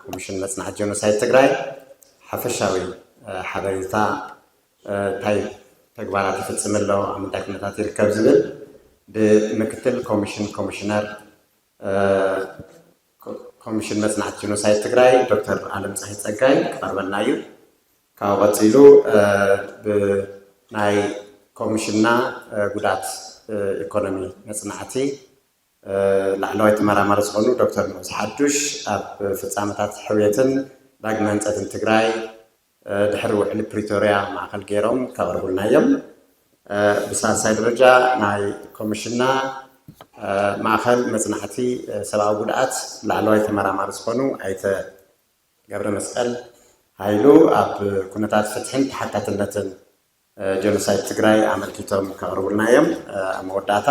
ኮሚሽን መፅናዕቲ ጀኖሳይድ ትግራይ ሓፈሻዊ ሓበሬታ እንታይ ተግባራት ይፍፅም ኣሎ፣ ኣብ ምንታይ ኩነታት ይርከብ ዝብል ብምክትል ኮሚሽን ኮሚሽነር ኮሚሽን መፅናዕቲ ጀኖሳይድ ትግራይ ዶክተር ኣለምፀሐይ ፀጋይ ክቐርበልና እዩ። ካብኡ ቀፂሉ ብናይ ኮሚሽንና ጉድኣት ኢኮኖሚ መፅናዕቲ ላዕለዋይ ተመራማሪ ዝኾኑ ዶክተር ንዑስ ሓዱሽ ኣብ ፍፃመታት ሕውየትን ዳግመ ህንፀትን ትግራይ ድሕሪ ውዕሊ ፕሪቶርያ ማእኸል ገይሮም ከቕርቡልና እዮም። ብሳልሳይ ደረጃ ናይ ኮሚሽንና ማእኸል መፅናዕቲ ሰብኣዊ ጉድኣት ላዕለዋይ ተመራማሪ ዝኾኑ ኣይተ ገብረ መስቀል ሃይሉ ኣብ ኩነታት ፍትሕን ተሓታትነትን ጀኖሳይድ ትግራይ ኣመልኪቶም ከቕርቡልና እዮም። ኣብ መወዳእታ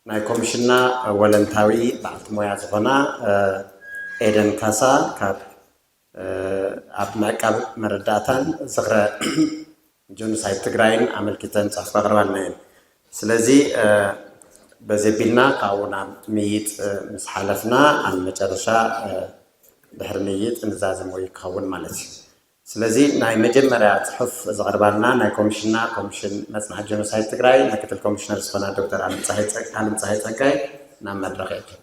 ናይ ኮሚሽንና ወለንታዊ በዓልቲ ሞያ ዝኾና ኤደን ካሳ ካብ ኣብ ምዕቃብ መረዳእታን ዝኽረ ጀኖሳይድ ትግራይን ኣመልኪተን ፅሑፍ ከቕርባልና እየን። ስለዚ በዚ ኣቢልና ካብኡ ናብ ምይይጥ ምስ ሓለፍና ኣብ መጨረሻ ድሕሪ ምይይጥ ንዛዘም ወይ ክኸውን ማለት እዩ። ስለዚ ናይ መጀመርያ ፅሑፍ ዘቕርባልና ናይ ኮሚሽንና ኮሚሽን መፅናዕቲ ጀኖሳይድ ትግራይ ምክትል ኮሚሽነር ዝኾና ዶክተር ኣለምፀሃይ ፀጋይ ናብ መድረኽ እየ።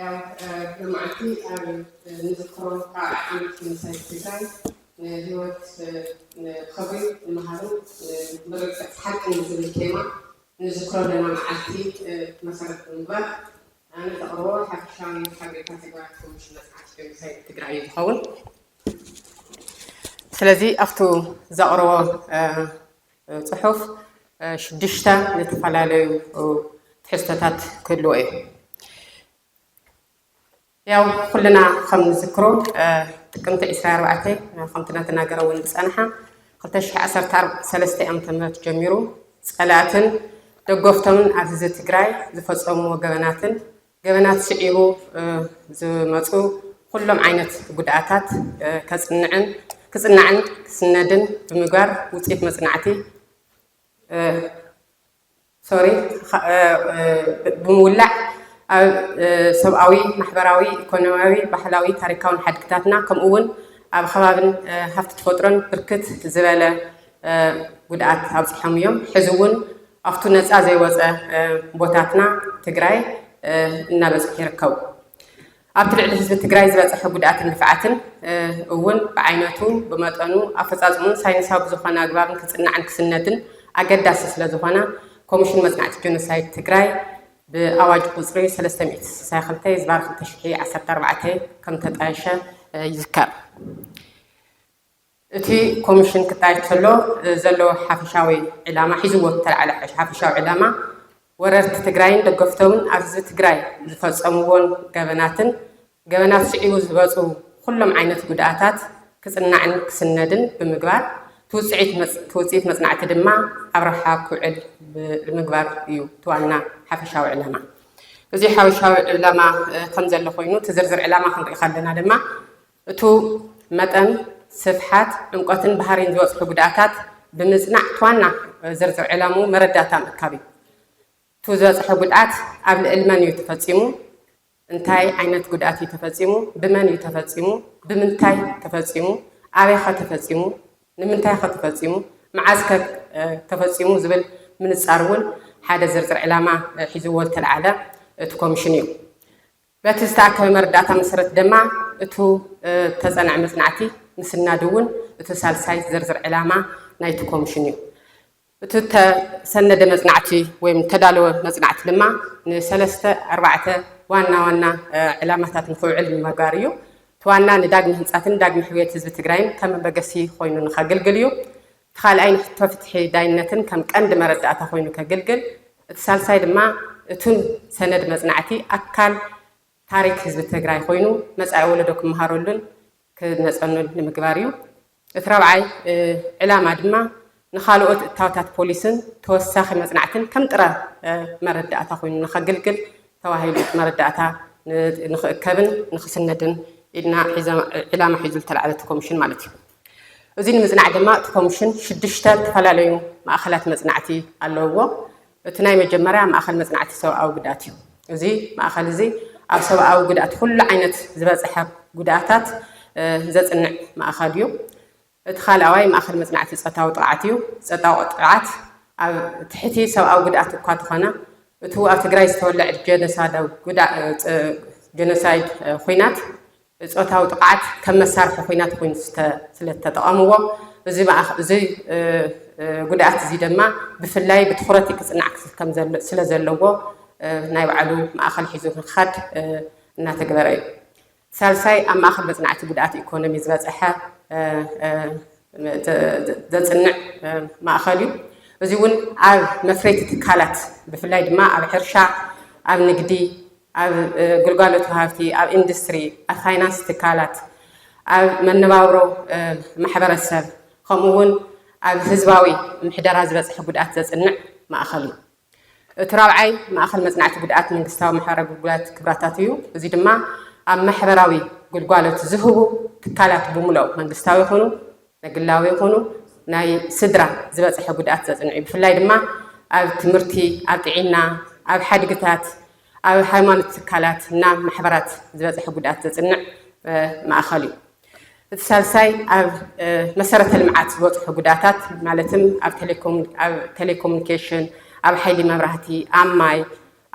ያው ብመዓልቲ ኣብ ንዝክሮ ካብ ዓመት ምሳይ ትግራይ ንህይወት ንክብሪ ንምሃብን ንርግፀት ሓቂ ንዝብል ቴማ ንዝክሮ ዘለና መዓልቲ መሰረት ብምግባር ኣነ ዘቕርቦ ሓፈሻዊ ሓበሬታ ተግባራት ኮሚሽን መፅናዕቲ ጀኖሳይድ ትግራይ እዩ ዝኸውን። ስለዚ ኣብቱ ዘቕርቦ ፅሑፍ ሽዱሽተ ዝተፈላለዩ ትሕዝቶታት ክህልዎ እዩ። ያው ኩልና ከም ንዝክሮ ጥቅምቲ ዕስራን ኣርባዕተን ከምቲ እናተናገረ እውን ዝፀንሓ ክልተ ሽሕ ዓሰርተ ሰለስተ ዓመተ ምህረት ጀሚሩ ፀላእትን ደገፍቶምን ኣብ ህዝቢ ትግራይ ዝፈፀምዎ ገበናትን ገበናት ስዒቡ ዝመፁ ኩሎም ዓይነት ጉድኣታት ከፅንዕን ክፅናዕን ክስነድን ብምግባር ውፅኢት መፅናዕቲ ሶሪ ብምውላዕ ኣብ ሰብኣዊ፣ ማሕበራዊ፣ ኢኮኖሚያዊ፣ ባህላዊ፣ ታሪካውን ሓድግታትና ከምኡ እውን ኣብ ከባብን ሃፍቲ ተፈጥሮን ብርክት ዝበለ ጉድኣት ኣብፂሖም እዮም። ሕዚ እውን ኣብቱ ነፃ ዘይወፀ ቦታትና ትግራይ እናበፅሑ ይርከቡ። ኣብቲ ልዕሊ ህዝቢ ትግራይ ዝበፅሐ ጉድኣትን ልፍዓትን እውን ብዓይነቱ ብመጠኑ ኣፈፃፅሙን ሳይንሳዊ ብዝኾነ ኣግባብን ክፅናዕን ክስነድን ኣገዳሲ ስለዝኾነ ኮሚሽን መፅናዕቲ ጀኖሳይድ ትግራይ ብኣዋጅ ቁፅሪ ሰለስተ ሚእቲ ስሳይ ክልተ ዝባር ክልተ ሽሕ ዓሰርተ ኣርባዕተ ከም ተጣየሸ ይዝከር። እቲ ኮሚሽን ክጣየሽ ከሎ ዘለዎ ሓፈሻዊ ዕላማ ሒዝዎ ዝተልዓለ ሓፈሻዊ ዕላማ ወረርቲ ትግራይን ደገፍቶምን ኣብ ህዝቢ ትግራይ ዝፈፀምዎን ገበናትን ገበናት ስዒቡ ዝበፁ ኩሎም ዓይነት ጉድኣታት ክፅናዕን ክስነድን ብምግባር እቲ ውፅኢት መፅናዕቲ ድማ ኣብ ረብሓ ክውዕል ንምግባር እዩ እቲ ዋና ሓፈሻዊ ዕላማ። እዚ ሓፈሻዊ ዕላማ ከም ዘሎ ኮይኑ እቲ ዝርዝር ዕላማ ክንርኢ ከለና ድማ እቱ መጠን፣ ስፍሓት፣ ዕምቆትን ባህሪን ዝበፅሑ ጉድኣታት ብምፅናዕ እቲ ዋና ዝርዝር ዕላምኡ መረዳእታ ምእካብ እዩ። እቱ ዝበፅሐ ጉድኣት ኣብ ልዕሊ መን እዩ ተፈፂሙ? እንታይ ዓይነት ጉድኣት እዩ ተፈፂሙ? ብመን እዩ ተፈፂሙ? ብምንታይ ተፈፂሙ? ኣበይ ኸ ተፈፂሙ? ንምንታይ ኸ ተፈፂሙ? መዓዝ ከ ተፈፂሙ? ዝብል ምንፃር እውን ሓደ ዝርዝር ዕላማ ሒዝዎ ዝተልዓለ እቲ ኮሚሽን እዩ። በቲ ዝተኣከበ መረዳእታ መሰረት ድማ እቱ ተፀንዐ መፅናዕቲ ምስናድ እውን እቲ ሳልሳይ ዝርዝር ዕላማ ናይቲ ኮሚሽን እዩ። እቲ ተሰነደ መፅናዕቲ ወይም ተዳለወ መፅናዕቲ ድማ ንሰለስተ ኣርባዕተ ዋና ዋና ዕላማታት ንክውዕል ንምግባር እዩ። እቲ ዋና ንዳግሚ ህንፃትን ዳግሚ ሕውየት ህዝቢ ትግራይን ከም መበገሲ ኮይኑ ንኸግልግል እዩ። እቲ ካልኣይ ንሕቶ ፍትሒ ዳይነትን ከም ቀንዲ መረዳእታ ኮይኑ ከግልግል፣ እቲ ሳልሳይ ድማ እቱን ሰነድ መፅናዕቲ ኣካል ታሪክ ህዝቢ ትግራይ ኮይኑ መፃኢ ወለዶ ክመሃረሉን ክነፀኑን ንምግባር እዩ። እቲ ራብዓይ ዕላማ ድማ ንካልኦት እታወታት ፖሊስን ተወሳኺ መፅናዕትን ከም ጥረ መረዳእታ ኮይኑ ንኸግልግል ተባሂሉ እቲ መረዳእታ ንኽእከብን ንኽስነድን ኢልና ዕላማ ሒዙ ዝተላዕለ እቲ ኮሚሽን ማለት እዩ። እዚ ንምፅናዕ ድማ እቲ ኮሚሽን ሽዱሽተ ዝተፈላለዩ ማእኸላት መፅናዕቲ ኣለውዎ። እቲ ናይ መጀመርያ ማእኸል መፅናዕቲ ሰብኣዊ ጉድኣት እዩ። እዚ ማእኸል እዚ ኣብ ሰብኣዊ ጉድኣት ኩሉ ዓይነት ዝበፅሐ ጉድኣታት ዘፅንዕ ማእኸል እዩ። እቲ ካልኣዋይ ማእኸል መፅናዕቲ ፆታዊ ጥቕዓት እዩ። ፆታዊ ጥቕዓት ኣብ ትሕቲ ሰብኣዊ ጉድኣት እኳ ተኾነ፣ እቲ ኣብ ትግራይ ዝተወለዐ ጀኖሳይዳዊ ጉዳ- ጀኖሳይድ ኩናት ፆታዊ ጥቕዓት ከም መሳርሒ ኩናት ኮይኑ ስለተጠቐምዎ፣ እዚ ጉድኣት እዚ ድማ ብፍላይ ብትኹረት ክፅናዕ ስለዘለዎ ናይ ባዕሉ ማእኸል ሒዙ ንክኸድ እናተግበረ እዩ። ሳልሳይ ኣብ ማእኸል መፅናዕቲ ጉድኣት ኢኮኖሚ ዝበፅሐ ዘፅንዕ ማእኸል እዩ። እዚ እውን ኣብ መፍረይቲ ትካላት ብፍላይ ድማ ኣብ ሕርሻ፣ ኣብ ንግዲ፣ ኣብ ግልጋሎት ወሃብቲ፣ ኣብ ኢንዱስትሪ፣ ኣብ ፋይናንስ ትካላት፣ ኣብ መነባብሮ ማሕበረሰብ ከምኡ እውን ኣብ ህዝባዊ ምሕደራ ዝበፅሐ ጉድኣት ዘፅንዕ ማእኸል እዩ። እቲ ራብዓይ ማእኸል መፅናዕቲ ጉድኣት መንግስታዊ ማሕበራዊ ኣገልግሎት ክብራታት እዩ። እዚ ድማ ኣብ ማሕበራዊ ግልጋሎት ዝህቡ ትካላት ብምልኦም መንግስታዊ ይኹኑ ግላዊ ይኹኑ ናይ ስድራ ዝበፅሐ ጉድኣት ዘፅንዕ እዩ። ብፍላይ ድማ ኣብ ትምህርቲ፣ ኣብ ጥዒና፣ ኣብ ሓድግታት፣ ኣብ ሃይማኖት ትካላት እና ማሕበራት ዝበፅሐ ጉድኣት ዘፅንዕ ማእኸል እዩ። እቲ ሳልሳይ ኣብ መሰረተ ልምዓት ዝበፅሑ ጉድኣታት ማለትም ኣብ ቴሌኮሙኒኬሽን፣ ኣብ ሓይሊ መብራህቲ፣ ኣብ ማይ፣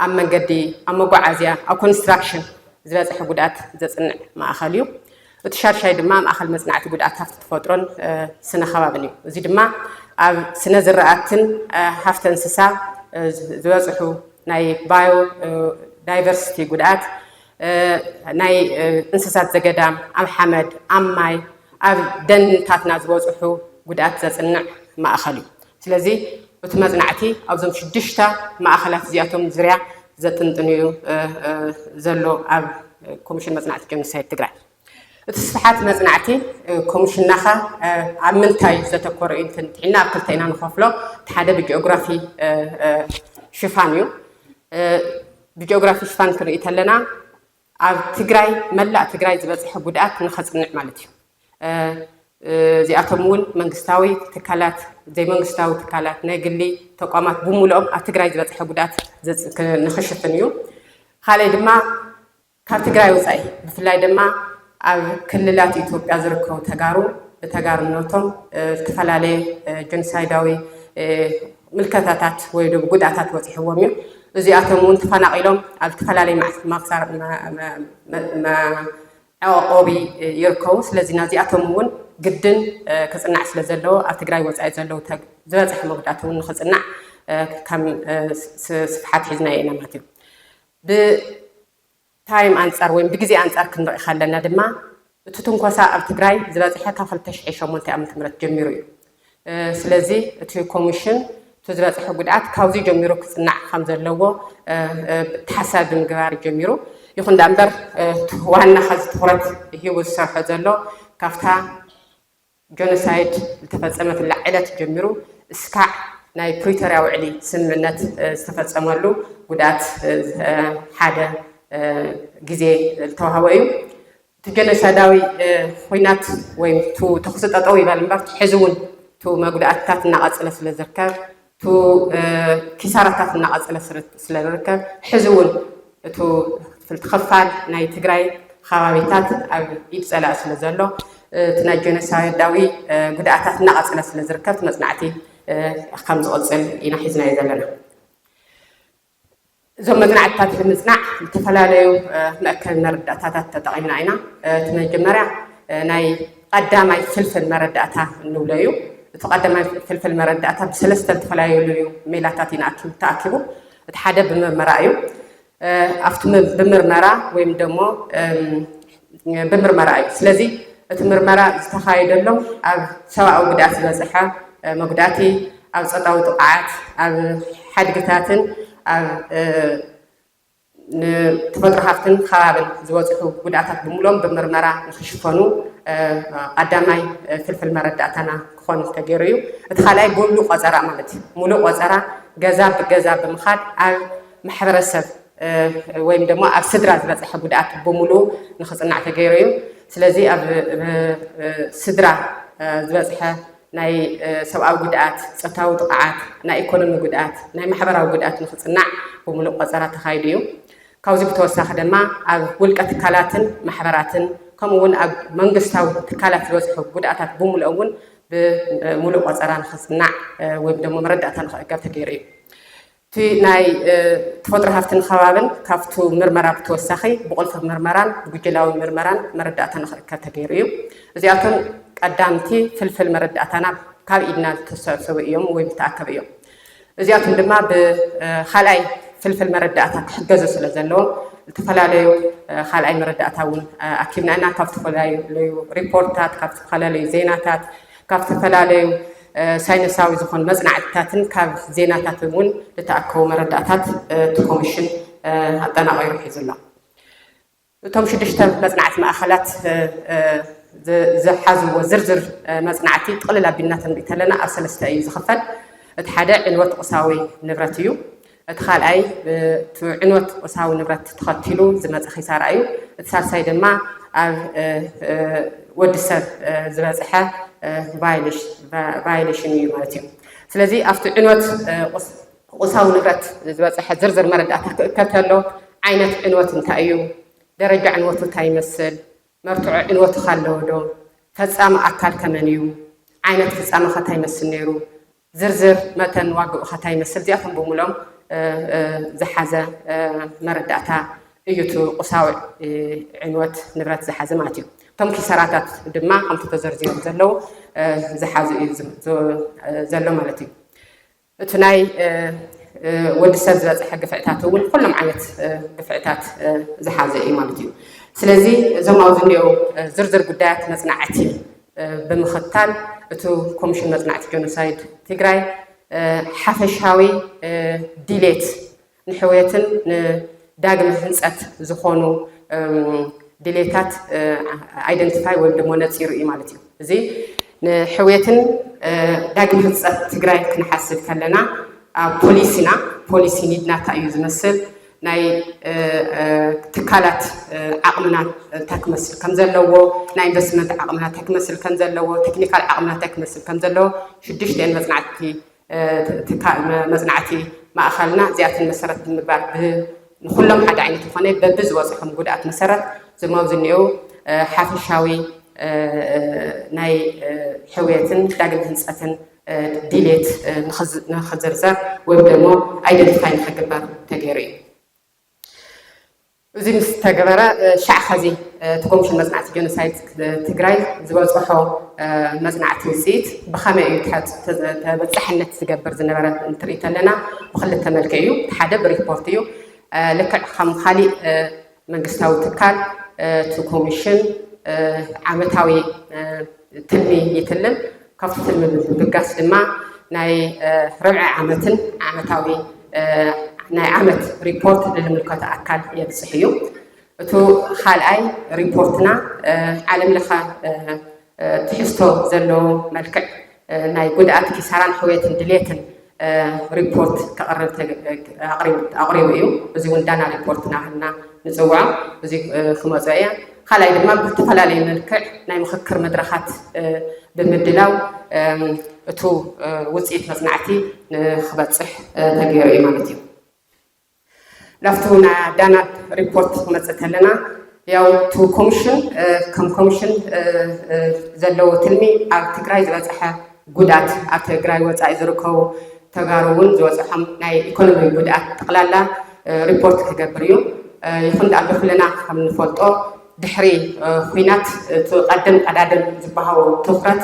ኣብ መንገዲ፣ ኣብ መጓዓዝያ፣ ኣብ ኮንስትራክሽን ዝበፅሐ ጉድኣት ዘፅንዕ ማእኸል እዩ። እቲ ሻድሻይ ድማ ማእኸል መፅናዕቲ ጉድኣት ሃፍቲ ተፈጥሮን ስነ ከባብን እዩ። እዚ ድማ ኣብ ስነ ዝራእትን ሃፍቲ እንስሳ ዝበፅሑ ናይ ባዮ ዳይቨርሲቲ ጉድኣት፣ ናይ እንስሳት ዘገዳም፣ ኣብ ሓመድ፣ ኣብ ማይ፣ ኣብ ደንታትና ዝበፅሑ ጉድኣት ዘፅንዕ ማእኸል እዩ። ስለዚ እቲ መፅናዕቲ ኣብዞም ሽዱሽተ ማእኸላት እዚኣቶም ዙርያ ዘጥንጥን እዩ ዘሎ ኣብ ኮሚሽን መፅናዕቲ ጀኖሳይድ ትግራይ። እቲ ስፍሓት መፅናዕቲ ኮሚሽንና ከ ኣብ ምንታይ ዘተኮረ እዩ እንትንትሒና ኣብ ክልተ ኢና ንኸፍሎ። እቲ ሓደ ብጂኦግራፊ ሽፋን እዩ። ብጂኦግራፊ ሽፋን ክንርኢ ተለና ኣብ ትግራይ መላእ ትግራይ ዝበፅሐ ጉድኣት ንኸፅንዕ ማለት እዩ። እዚኣቶም እውን መንግስታዊ ትካላት፣ ዘይመንግስታዊ ትካላት፣ ናይ ግሊ ተቋማት ብምልኦም ኣብ ትግራይ ዝበፅሐ ጉድኣት ንኽሽፍን እዩ። ካልኣይ ድማ ካብ ትግራይ ወፃኢ ብፍላይ ድማ ኣብ ክልላት ኢትዮጵያ ዝርከቡ ተጋሩ ብተጋርነቶም ዝተፈላለየ ጀኖሳይዳዊ ምልከታታት ወይ ድማ ጉድኣታት በፂሕዎም እዩ። እዚኣቶም እውን ተፈናቒሎም ኣብ ዝተፈላለየ ማእሳር መዕቆቢ ይርከቡ። ስለዚ ናዚኣቶም እውን ግድን ክፅናዕ ስለ ዘለዎ ኣብ ትግራይ ወፃኢ ዘለዉ ዝበፅሐ መጉዳእቲ እውን ንክፅናዕ ከም ስፍሓት ሒዝናዮ ኢና ማለት እዩ። ብታይም ኣንፃር ወይም ብግዜ ኣንፃር ክንርኢ ከለና ድማ እቲ ትንኮሳ ኣብ ትግራይ ዝበፅሐ ካብ ክልተ ሽሕ ሸሞንተ ዓመተ ምህረት ጀሚሩ እዩ። ስለዚ እቲ ኮሚሽን እቲ ዝበፅሐ ጉድኣት ካብዚ ጀሚሩ ክፅናዕ ከም ዘለዎ ተሓሳቢ ብምግባር ጀሚሩ። ይኹን ዳ እምበር ዋና ከዚ ትኩረት ሂቡ ዝሰርሖ ዘሎ ካብታ ጀኖሳይድ ዝተፈፀመትላ ዕለት ጀሚሩ እስካዕ ናይ ፕሪቶርያ ውዕሊ ስምምነት ዝተፈፀመሉ ጉድኣት ሓደ ግዜ ዝተዋህቦ እዩ። እቲ ጀኖሳይዳዊ ኩናት ወይ ተኹሲ ጠጠው ይበል እምበር ሕዚ እውን እቲ መጉዳእትታት እናቐፀለ ስለ ዝርከብ፣ እቲ ኪሳራታት እናቐፀለ ስለ ዝርከብ፣ ሕዚ እውን እቲ ክፋል ናይ ትግራይ ከባቢታት ኣብ ኢድ ፀላኢ ስለ ዘሎ፣ እቲ ናይ ጀኖሳይዳዊ ጉድኣታት እናቐፀለ ስለ ዝርከብ፣ እቲ መፅናዕቲ ከም ዝቕፅል ኢና ሒዝናዮ ዘለና። እዞም መፅናዕትታት ንምፅናዕ ዝተፈላለዩ መእከቢ መረዳእታታት ተጠቒምና ኢና። እቲ መጀመርያ ናይ ቀዳማይ ፍልፍል መረዳእታ እንብሎ እዩ። እቲ ቀዳማይ ፍልፍል መረዳእታ ብሰለስተ ዝተፈላለዩ ሜላታት እዩ ተኣኪቡ። እቲ ሓደ ብምርመራ እዩ። ኣብቲ ብምርመራ ወይም ደሞ ብምርመራ እዩ። ስለዚ እቲ ምርመራ ዝተኻየደሎም ኣብ ሰብኣዊ ጉድኣት ዝበፅሐ መጉዳእቲ፣ ኣብ ፆታዊ ጥቕዓት፣ ኣብ ሓድግታትን ኣብ ንተፈጥሮ ሃፍትን ከባብን ዝበፅሑ ጉድኣታት ብምሎም ብምርመራ ንክሽፈኑ ቀዳማይ ፍልፍል መረዳእታና ክኾን ተገይሩ እዩ። እቲ ካልኣይ ብምሉእ ቆፀራ ማለት እዩ። ሙሉእ ቆፀራ ገዛ ብገዛ ብምኻድ ኣብ ማሕበረሰብ ወይም ደሞ ኣብ ስድራ ዝበፅሐ ጉድኣት ብምሉእ ንክፅናዕ ተገይሩ እዩ። ስለዚ ኣብ ስድራ ዝበፅሐ ናይ ሰብኣዊ ጉድኣት፣ ፆታዊ ጥቕዓት፣ ናይ ኢኮኖሚ ጉድኣት፣ ናይ ማሕበራዊ ጉድኣት ንክፅናዕ ብምሉእ ቆፀራ ተኻይዱ እዩ። ካብዚ ብተወሳኺ ድማ ኣብ ውልቀ ትካላትን ማሕበራትን ከምኡ እውን ኣብ መንግስታዊ ትካላት ዝበፅሑ ጉድኣታት ብምሉኦም እውን ብምሉእ ቆፀራ ንክፅናዕ ወይ ድማ መረዳእታ ንክእከብ ተገይሩ እዩ። እቲ ናይ ተፈጥሮ ሃፍትን ከባብን ካብቲ ምርመራ ብተወሳኺ ብቁልፊ ምርመራን ብጉጅላዊ ምርመራን መረዳእታ ንክእከብ ተገይሩ እዩ። እዚኣቶም ቀዳምቲ ፍልፍል መረዳእታና ካብ ኢድና ዝተሰብሰቡ እዮም ወይ ዝተኣከቡ እዮም። እዚኣቶም ድማ ብካልኣይ ፍልፍል መረዳእታ ክሕገዙ ስለ ዘለዎም ዝተፈላለዩ ካልኣይ መረዳእታ እውን ኣኪብና ኢና። ካብ ዝተፈላለዩ ሪፖርትታት፣ ካብ ዝተፈላለዩ ዜናታት፣ ካብ ዝተፈላለዩ ሳይንሳዊ ዝኾኑ መፅናዕትታትን ካብ ዜናታት እውን ዝተኣከቡ መረዳእታት እቲ ኮሚሽን ኣጠናቒሩ ሒዙ ኣሎ። እቶም ሽዱሽተ መፅናዕቲ ማእኸላት ዝሓዝዎ ዝርዝር መፅናዕቲ ጥቕልል ኣቢልና ተንሪኢ ተለና ኣብ ሰለስተ እዩ ዝኽፈል። እቲ ሓደ ዕንወት ቁሳዊ ንብረት እዩ። እቲ ካልኣይ እቲ ዕንወት ቁሳዊ ንብረት ተኸቲሉ ዝመፀ ኪሳራ እዩ። እቲ ሳልሳይ ድማ ኣብ ወዲ ሰብ ዝበፅሐ ቫዮሌሽን እዩ ማለት እዩ። ስለዚ ኣብቲ ዕንወት ቁሳዊ ንብረት ዝበፅሐ ዝርዝር መረዳእታ ክእከብ ተሎ ዓይነት ዕንወት እንታይ እዩ? ደረጃ ዕንወቱ እንታይ ይመስል? መርትዖ ዕንወቱ ካለዎ ዶ? ፈፃሚ ኣካል ከመን እዩ? ዓይነት ፍፃመ ከ እንታይ ይመስል ነይሩ? ዝርዝር መጠን ዋግኡ ከ እንታይ ይመስል? እዚኣቶም ብምሎም ዝሓዘ መረዳእታ እዩ እቲ ቁሳዊ ዕንወት ንብረት ዝሓዘ ማለት እዩ። እቶም ኪሳራታት ድማ ከምቲ ተዘርዚሮም ዘለዉ ዝሓዙ እዩ ዘሎ ማለት እዩ። እቲ ናይ ወዲ ሰብ ዝበፅሐ ግፍዕታት እውን ኩሎም ዓይነት ግፍዕታት ዝሓዘ እዩ ማለት እዩ። ስለዚ እዞም ኣብዚ እኒኦ ዝርዝር ጉዳያት መፅናዕቲ ብምኽታል እቲ ኮሚሽን መፅናዕቲ ጀኖሳይድ ትግራይ ሓፈሻዊ ድሌት ንሕውየትን ንዳግመ ህንፀት ዝኾኑ ድሌታት ኣይደንቲፋይ ወይም ደግሞ ነፂሩ እዩ ማለት እዩ። እዚ ንሕውየትን ዳግመ ህንፀት ትግራይ ክንሓስብ ከለና ኣብ ፖሊሲና፣ ፖሊሲ ኒድና እንታይ እዩ ዝመስል፣ ናይ ትካላት ዓቕምና እንታይ ክመስል ከም ዘለዎ፣ ናይ ኢንቨስትመንት ዓቕምና እንታይ ክመስል ከም ዘለዎ፣ ቴክኒካል ዓቕምና እንታይ ክመስል ከም ዘለዎ ሽዱሽተን መፅናዕቲ መፅናዕቲ ማእኸልና እዚኣተን መሰረት ብምግባር ንኩሎም ሓደ ዓይነት ዝኾነ በቢ ዝበፅሖም ጉድኣት መሰረት ዝማው ዝኒኦ ሓፈሻዊ ናይ ሕውየትን ዳግም ህንፀትን ድሌት ንክዝርዘር ወይም ደግሞ ኣይደንቲፋይ ንክግበር ተገይሩ እዩ። እዚ ምስ ተገበረ ሻዕ ኸዚ እቲ ኮሚሽን መፅናዕቲ ጀኖሳይድ ትግራይ ዝበፅሖ መፅናዕቲ ውፅኢት ብኸመይ እዩ ተበፃሕነት ዝገብር ዝነበረ እንትርኢ ተለና ብክልተ መልክዕ እዩ። ሓደ ብሪፖርት እዩ። ልክዕ ከም ካሊእ መንግስታዊ ትካል እቲ ኮሚሽን ዓመታዊ ትልሚ ይትልም። ካብቲ ትልሚ ብምብጋስ ድማ ናይ ርብዒ ዓመትን ዓመታዊ ናይ ዓመት ሪፖርት ንልምልከቶ ኣካል የብፅሕ እዩ። እቱ ካልኣይ ሪፖርትና ዓለም ለኸ ትሕዝቶ ዘለዎ መልክዕ ናይ ጉድኣት ኪሳራን ሕውየትን ድሌትን ሪፖርት ከቕርብ ኣቕሪቡ እዩ። እዚ እውን ዳና ሪፖርት እናበልና ንፅውዖ። እዚ ክመፅኦ እየ። ካልኣይ ድማ ብዝተፈላለየ መልክዕ ናይ ምኽክር መድረኻት ብምድላው እቱ ውፅኢት መፅናዕቲ ንክበፅሕ ተገይሩ እዩ ማለት እዩ። ናብቲ ዳና ሪፖርት ክመፅእ ከለና ያው እቲ ኮሚሽን ከም ኮሚሽን ዘለዎ ትልሚ ኣብ ትግራይ ዝበፅሐ ጉድኣት፣ ኣብ ትግራይ ወፃኢ ዝርከቡ ተጋሩ እውን ዝበፅሖም ናይ ኢኮኖሚ ጉድኣት ጠቕላላ ሪፖርት ክገብር እዩ። ይኹን ደኣ እምበር ኩልና ከም ንፈልጦ ድሕሪ ኩናት እቲ ቀደም ቀዳድም ዝበሃው ትኹረት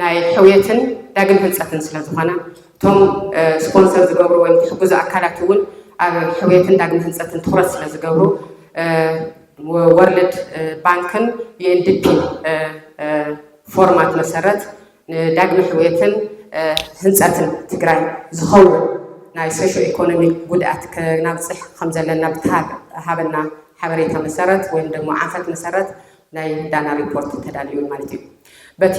ናይ ሕውየትን ዳግም ህንፀትን ስለ ዝኾነ እቶም ስፖንሰር ዝገብሩ ወይ ዝሕግዙ ኣካላት እውን ኣብ ሕውየትን ዳግም ህንፀትን ትኹረት ስለ ዝገብሩ ወርልድ ባንክን ዩኤንዲፒ ፎርማት መሰረት ንዳግመ ሕውየትን ህንፀትን ትግራይ ዝኸውን ናይ ሶሾ ኢኮኖሚክ ጉድኣት ከናብፅሕ ከም ዘለና ብተሃበና ሓበሬታ መሰረት ወይም ደግሞ ዓንፈት መሰረት ናይ ዳና ሪፖርት ተዳልዩ ማለት እዩ። በቲ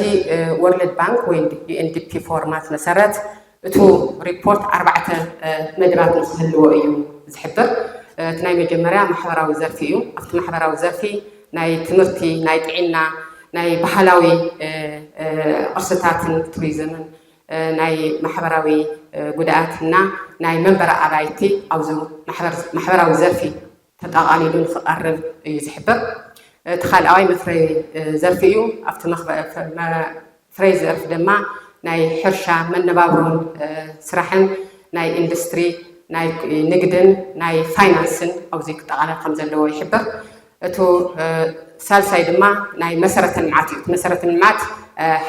ወርልድ ባንክ ወይ ዩኤንዲፒ ፎርማት መሰረት እቱ ሪፖርት ኣርባዕተ መደባት ንክህልዎ እዩ ዝሕብር። እቲ ናይ መጀመርያ ማሕበራዊ ዘርፊ እዩ። ኣብቲ ማሕበራዊ ዘርፊ ናይ ትምህርቲ፣ ናይ ጥዕና፣ ናይ ባህላዊ ቅርስታትን ቱሪዝምን፣ ናይ ማሕበራዊ ጉድኣት እና ናይ መንበሪ ኣባይቲ ኣብዚ ማሕበራዊ ዘርፊ ተጠቓሊሉ ንክቐርብ እዩ ዝሕብር። እቲ ካልኣዋይ መፍረይ ዘርፊ እዩ። ኣብቲ መፍረይ ዘርፊ ድማ ናይ ሕርሻ፣ መነባብሮን ስራሕን፣ ናይ ኢንዱስትሪ፣ ናይ ንግድን ናይ ፋይናንስን ኣብዚ ክጠቓለል ከም ዘለዎ ይሕብር። እቱ ሳልሳይ ድማ ናይ መሰረተ ልምዓት እዩ። እቲ መሰረተ ልምዓት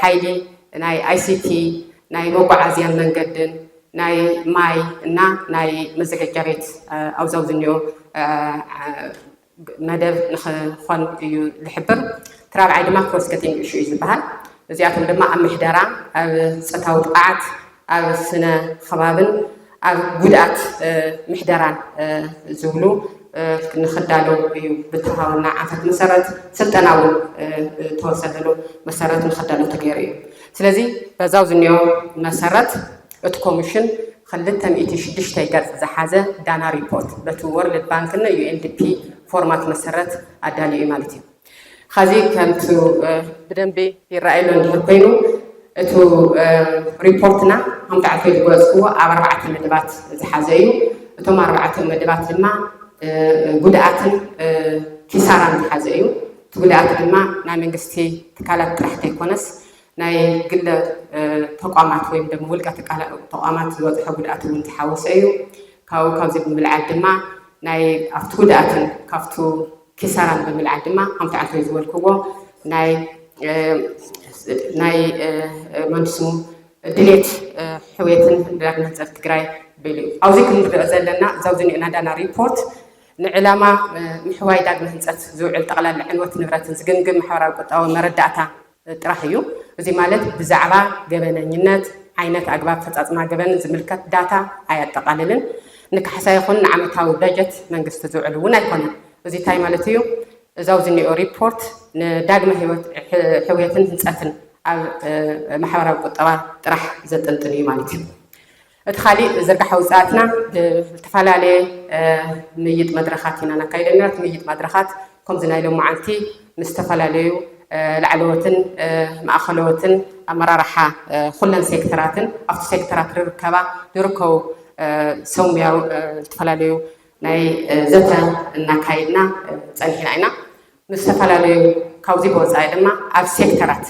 ሓይሊ፣ ናይ ኣይሲቲ፣ ናይ መጓዓዝያን መንገድን፣ ናይ ማይ እና ናይ መዘጋጃ ቤት ኣብዚ ኣብዚ ዝኒኦ መደብ ንክኾን እዩ ዝሕብር። እቲ ራብዓይ ድማ ክሮስ ከቲንግ ኢሹ እዩ ዝበሃል። እዚኣቶም ድማ ኣብ ምሕደራ፣ ኣብ ፆታዊ ጥቕዓት፣ ኣብ ስነ ከባብን ኣብ ጉድኣት ምሕደራን ዝብሉ ንክዳለው እዩ ብተሃወና ዓፈት መሰረት ስልጠና እውን ተወሰደሉ መሰረት ንክዳለው ተገይሩ እዩ። ስለዚ በዛው ዝኒኦ መሰረት እቲ ኮሚሽን ክልተ ሚእቲ ሽዱሽተ ገጽ ዝሓዘ ዳና ሪፖርት በቲ ወርልድ ባንክ እና ዩኤንዲፒ ፎርማት መሰረት ኣዳልዩ እዩ ማለት እዩ። ኸዚ ከምቲ ብደንቢ ይረኣየሉ እንድሕር ኮይኑ እቲ ሪፖርትና ከምቲ ዓፈ ዝገለፅክዎ ኣብ ኣርባዕተ መደባት ዝሓዘ እዩ። እቶም ኣርባዕተ መደባት ድማ ጉድኣትን ኪሳራን ዝሓዘ እዩ። እቲ ጉድኣት ድማ ናይ መንግስቲ ትካላት ጥራሕ ዘይኮነስ ናይ ግለ ተቋማት ወይም ድማ ውልቀ ተቋማት ዝበፅሐ ጉድኣት እውን ዝሓወሰ እዩ። ካብኡ ካብዚ ብምልዓል ድማ ናይ ኣብቲ ጉድኣትን ካብቱ ኪሳራን ብምልዓል ድማ ከምቲ ዓንተይ ዝበልክዎ ናይ ናይ መንስሙ ድሌት ሕውየትን ዳግመ ህንፀት ትግራይ ብል እዩ። ኣብዚ ክንሪኦ ዘለና እዛው ዝኒኦ ናዳና ሪፖርት ንዕላማ ምሕዋይ ዳግመ ህንፀት ዝውዕል ጠቕላላ ዕንወት ንብረትን ዝግምግም ማሕበራዊ ቁጠባዊ መረዳእታ ጥራሕ እዩ። እዚ ማለት ብዛዕባ ገበነኝነት፣ ዓይነት ኣግባብ ፈፃፅማ ገበንን ዝምልከት ዳታ ኣየጠቓልልን። ንካሕሳ ይኹን ንዓመታዊ በጀት መንግስቲ ዝውዕል እውን ኣይኮነን። እዚ እንታይ ማለት እዩ? እዛው ዝኒኦ ሪፖርት ንዳግመ ህይወት ሕውየትን ህንፀትን ኣብ ማሕበራዊ ቁጠባ ጥራሕ ዘጠንጥን እዩ ማለት እዩ። እቲ ካሊእ ዝርጋሐ ውፅኣትና ብዝተፈላለየ ምይጥ መድረኻት ኢና ነካይደ ነራት። ምይጥ መድረኻት ከምዚ ናይ ሎማዓንቲ ምስ ዝተፈላለዩ ላዕለዎትን ማእኸለዎትን ኣመራርሓ ኩለን ሴክተራትን ኣብቲ ሴክተራት ርርከባ ዝርከቡ ሰሙያዊ ዝተፈላለዩ ናይ ዘተ እናካይድና ፀኒሕና ኢና። ምስ ዝተፈላለዩ ካብዚ ብወፃኢ ድማ ኣብ ሴክተራት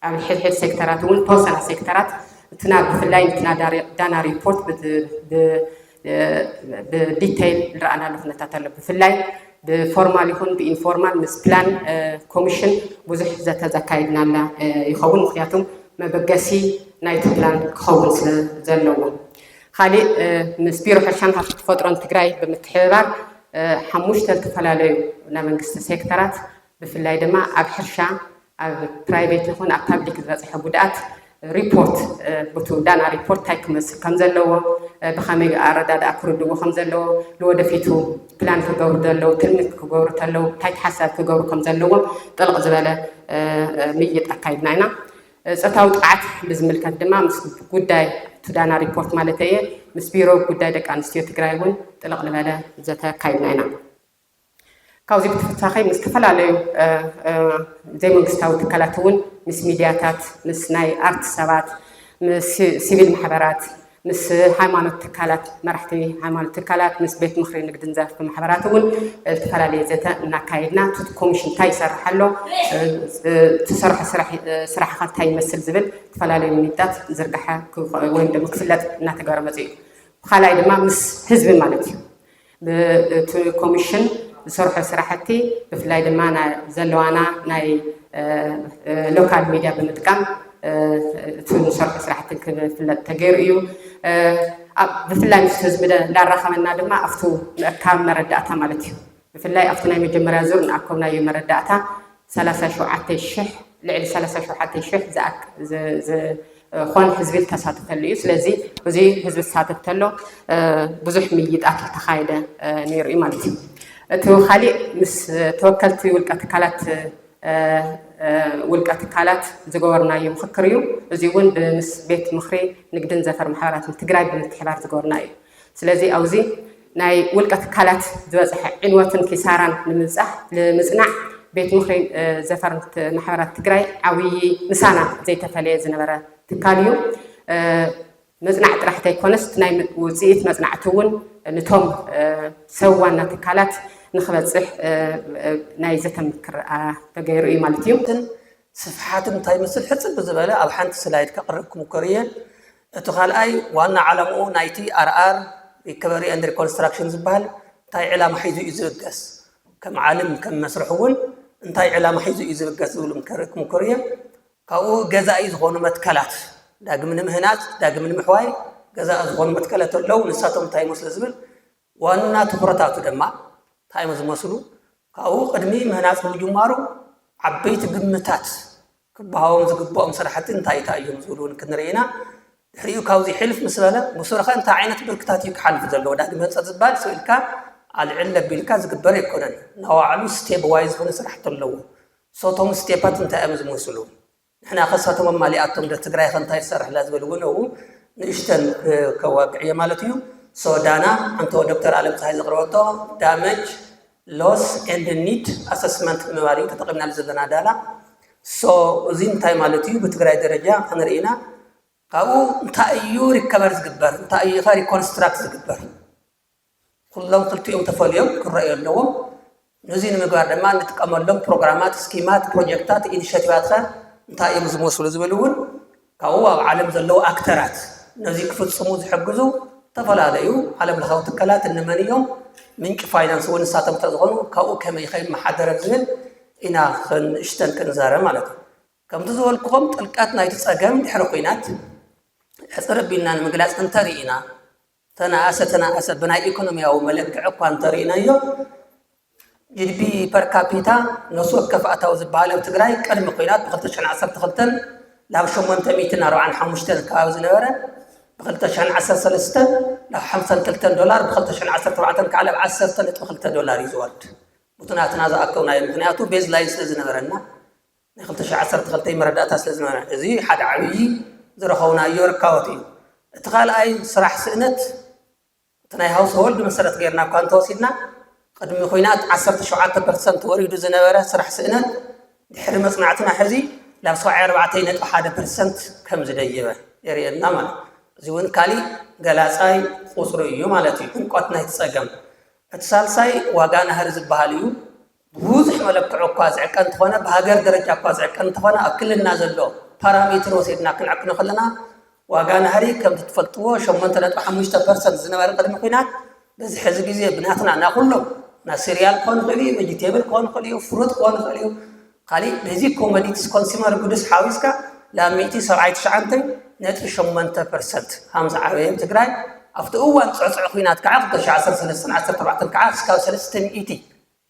ኣብ ሕድሕድ ሴክተራት እውን ተወሰና ሴክተራት እትና ብፍላይ እትና ዳና ሪፖርት ብዲቴይል ዝረኣናሉ ኩነታት ኣሎ። ብፍላይ ብፎርማል ይኹን ብኢንፎርማል ምስ ፕላን ኮሚሽን ብዙሕ ዘተ ዘካይድናላ ይኸውን። ምክንያቱም መበገሲ ናይቲ ፕላን ክኸውን ስለ ዘለዎ። ካሊእ ምስ ቢሮ ሕርሻን ሃፍቲ ተፈጥሮን ትግራይ ብምትሕብባር ሓሙሽተ ዝተፈላለዩ ናይ መንግስቲ ሴክተራት ብፍላይ ድማ ኣብ ሕርሻ ኣብ ፕራይቬት ይኹን ኣብ ፓብሊክ ዝበፅሐ ጉድኣት ሪፖርት ብቱ ዳና ሪፖርት እንታይ ክመስል ከም ዘለዎ ብኸመይ ኣረዳድኣ ክርድዎ ከም ዘለዎ ንወደፊቱ ፕላን ክገብሩ ዘለዉ ትልሚ ክገብሩ ተለዉ እንታይ ተሓሳብ ክገብሩ ከም ዘለዎ ጥልቕ ዝበለ ምይጥ ኣካይድና ኢና። ፆታዊ ጥቕዓት ብዝምልከት ድማ ምስ ጉዳይ ቱ ዳና ሪፖርት ማለት እየ ምስ ቢሮ ጉዳይ ደቂ ኣንስትዮ ትግራይ እውን ጥልቕ ዝበለ ዘተ ኣካይድና ኢና። ካብዚ ብተወሳኺ ምስ ዝተፈላለዩ ዘይመንግስታዊ ትካላት እውን ምስ ሚድያታት ምስ ናይ ኣርት ሰባት ምስ ሲቪል ማሕበራት ምስ ሃይማኖት ትካላት መራሕቲ ሃይማኖት ትካላት ምስ ቤት ምክሪ ንግድን ዘርፊ ማሕበራት እውን ዝተፈላለየ ዘተ እናካየድና እቲ ኮሚሽን እንታይ ይሰርሕ ኣሎ ትሰርሖ ስራሕ ከ እንታይ ይመስል ዝብል ዝተፈላለዩ ሚድያታት ዝርግሐ ወይም ድማ ክፍለጥ እናተገበረ መፅኡ እዩ። ብካልኣይ ድማ ምስ ህዝቢ ማለት እዩ እቲ ኮሚሽን ዝሰርሖ ስራሕቲ ብፍላይ ድማ ዘለዋና ናይ ሎካል ሚድያ ብምጥቃም እቲ ንሰርሖ ስራሕቲ ክፍለጥ ተገይሩ እዩ። ብፍላይ ምስ ህዝቢ ላራኸበና ድማ ኣብቱ ምእካብ መረዳእታ ማለት እዩ። ብፍላይ ኣብቲ ናይ መጀመርያ ዙር ንኣከብናዮ መረዳእታ ሰላሳ ሸውዓተ ሽሕ ልዕሊ ሰላሳ ሸውዓተ ሽሕ ዝኮን ህዝቢ ዝተሳተፈሉ እዩ። ስለዚ እዚ ህዝቢ ዝሳተፍ ተሎ ብዙሕ ምይጣት ዝተካየደ ነይሩ እዩ ማለት እዩ። እቲ ካሊእ ምስ ተወከልቲ ውልቀ ትካላት ውልቀ ትካላት ዝገበርናዮ ምክክር እዩ። እዚ እውን ብምስ ቤት ምክሪ ንግድን ዘፈር ማሕበራትን ትግራይ ብምትሕባር ዝገበርና እዩ። ስለዚ ኣብዚ ናይ ውልቀ ትካላት ዝበፅሐ ዕንወትን ኪሳራን ንምብፃሕ ንምፅናዕ ቤት ምኽሪ ዘፈርት ማሕበራት ትግራይ ዓብዪ ምሳና ዘይተፈለየ ዝነበረ ትካል እዩ። መፅናዕ ጥራሕ ዘይኮነስ ናይ ውፅኢት መፅናዕቲ እውን ንቶም ሰብ ዋና ትካላት ንክበፅሕ ናይ ዘተምክር ተገይሩ እዩ ማለት እዩ። ስፍሓት እንታይ ምስል ሕፅብ ዝበለ ኣብ ሓንቲ ስላይድ ከቕርብ ክምከር እየ። እቲ ካልኣይ ዋና ዓላምኡ ናይቲ ኣርኣር recovery and reconstruction ዝበሃል እንታይ ዕላማ ሒዙ እዩ ዝብገስ፣ ከም ዓለም ከም መስርሕ እውን እንታይ ዕላማ ሒዙ እዩ ዝብገስ ዝብሉ ክምከር እየ። ካብኡ ገዛኢ ዝኾኑ መትከላት ዳግም ንምህናፅ ዳግም ንምሕዋይ ገዛኢ ዝኾኑ መትከላት ኣለዉ። ንሳቶም እንታይ ይመስሉ ዝብል ዋና ትኹረታቱ ድማ እንታይ እዮም ዝመስሉ፣ ካብኡ ቅድሚ ምህናፅ ምጅማሩ ዓበይቲ ግምታት ክበሃዎም ዝግብኦም ስራሕቲ እንታይ እንታይ እዮም ዝብሉ እውን ክንርኢ ኢና። ድሕሪኡ ካብዚ ሕልፍ ምስ በለ ብሱሩ ኸ እንታይ ዓይነት ብርክታት እዩ ክሓልፍ ዘለዎ? ዳግም ህንፀት ዝበሃል ስኢልካ ኣልዕል ኣቢልካ ዝግበር ኣይኮነን። ናባዕሉ ስቴፕ ዋይዝ ዝኾነ ስራሕቲ ኣለዎ። ሶቶም ስቴፓት እንታይ እዮም ዝመስሉ? ንሕና ከሳቶም ኣማሊኣቶም ዶ ትግራይ ከ እንታይ ትሰርሕ ኣላ ዝብል እውን ኣብኡ ንእሽተን ከዋግዕ እየ ማለት እዩ። ሶ ዳና ኣንተ ዶክተር ኣለም ፀሃይ ዘቕረበቶ damage loss and need assessment ምባል እዩ ተጠቒምናሉ ዘለና ዳላ። ሶ እዚ እንታይ ማለት እዩ? ብትግራይ ደረጃ ክንርኢ ኢና። ካብኡ እንታይ እዩ recover ዝግበር? እንታይ እዩ ከ reconstruct ዝግበር? ኩሎም ክልቲኦም ተፈልዮም ክረኣዩ ኣለዎም። ነዚ ንምግባር ድማ እንጥቀመሎም ፕሮግራማት፣ ስኪማት፣ ፕሮጀክታት፣ ኢኒሼቲቫት ከ እንታይ እዮም ዝመስሉ ዝብል እውን ካብኡ ኣብ ዓለም ዘለዉ ኣክተራት ነዚ ክፍፅሙ ዝሕግዙ ዝተፈላለዩ ዓለም ለኻዊ ትካላት እንመን እዮም? ምንጪ ፋይናንስ እውን ንሳቶም እንተዝኾኑ ካብኡ ከመይ ከ ይመሓደር ዝብል ኢና ክንእሽተን ክንዛረብ ማለት እዩ። ከምቲ ዝበልኩኹም ጥልቀት ናይቲ ፀገም ድሕሪ ኲናት ሕፅር ኣቢልና ንምግላፅ እንተርኢና ተነኣሰ ተነኣሰ ብናይ ኢኮኖሚያዊ መለክዒ እኳ እንተርኢናዮ ጂዲፒ per capita ነፍሲ ወከፍ ኣታዊ ዝበሃል ኣብ ትግራይ ቅድሚ ኲናት ብ ክልተ ሽሕን ዓሰርተ ክልተን ናብ ሸሞንተ ሚእትን ኣርባዓን ሓሙሽተን ከባቢ ዝነበረ ብ ክልተ ሽሕን ዓሰርተ ሰለስተን ናብ ሓምሳን ክልተን ዶላር ብ ክልተ ሽሕን ዓሰርተ ኣርባዕተን ከዓ ናብ ዓሰርተ ነጥቢ ክልተ ዶላር እዩ ዝወርድ። ብቲ ናትና ዝኣከብናዮ ምክንያቱ ቤዝ ላይን ስለ ዝነበረና ናይ ክልተ ሽሕን ዓሰርተ ክልተን መረዳእታ ስለ ዝነበረ እዚ ሓደ ዓብዪ ዝረኸብናዮ ርካቦት እዩ። እቲ ካልኣይ ስራሕ ስእነት እቲ ናይ ሃውስሆልድ መሰረት ገይርና እኳ እንተወሲድና ቅድሚ ኲናት ዓሰርተ ሸውዓተ ፐርሰንት ወሪዱ ዝነበረ ስራሕ ስእነት ድሕሪ መፅናዕትና ሕዚ ናብ ሰብዓን ኣርባዕተን ነጥቢ ሓደ ፐርሰንት ከም ዝደየበ የርእየና ማለት እዩ። እዚ እውን ካሊእ ገላፃይ ቁፅሪ እዩ ማለት እዩ ዕምቆት ናይቲ ፀገም። እቲ ሳልሳይ ዋጋ ናህሪ ዝበሃል እዩ። ብብዙሕ መለክዒ እኳ ዝዕቀ እንተኾነ ብሃገር ደረጃ እኳ ዝዕቀ እንተኾነ ኣብ ክልልና ዘሎ ፓራሜትር ወሲድና ክንዕቅኖ ከለና ዋጋ ናህሪ ከምቲ ትፈልጥዎ ሸሞንተ ነጥቢ ሓሙሽተ ፐርሰንት ዝነበረ ቅድሚ ኲናት በዚ ሕዚ ግዜ ብናትና ናኩሎም ናይ ሲርያል ክኾን ይኽእል እዩ፣ ቨጂቴብል ክኾን ይኽእል እዩ፣ ፍሩት ክኾን ይኽእል እዩ፣ ካሊእ ቤዚክ ኮሞዲቲስ ኮንሱመር ጉድስ ሓዊስካ ላብ ሚእቲ ሰብዓይ ትሽዓተ ነጥቢ ሸሞንተ ፐርሰንት ከም ዝዓበየ ትግራይ ኣብቲ እዋን ፅዕፅዕ ኲናት ከዓ ክልተ ሽሕን ዓሰርተ ሰለስተን ዓሰርተ ኣርባዕተን ከዓ እስካብ ሰለስተ ሚእቲ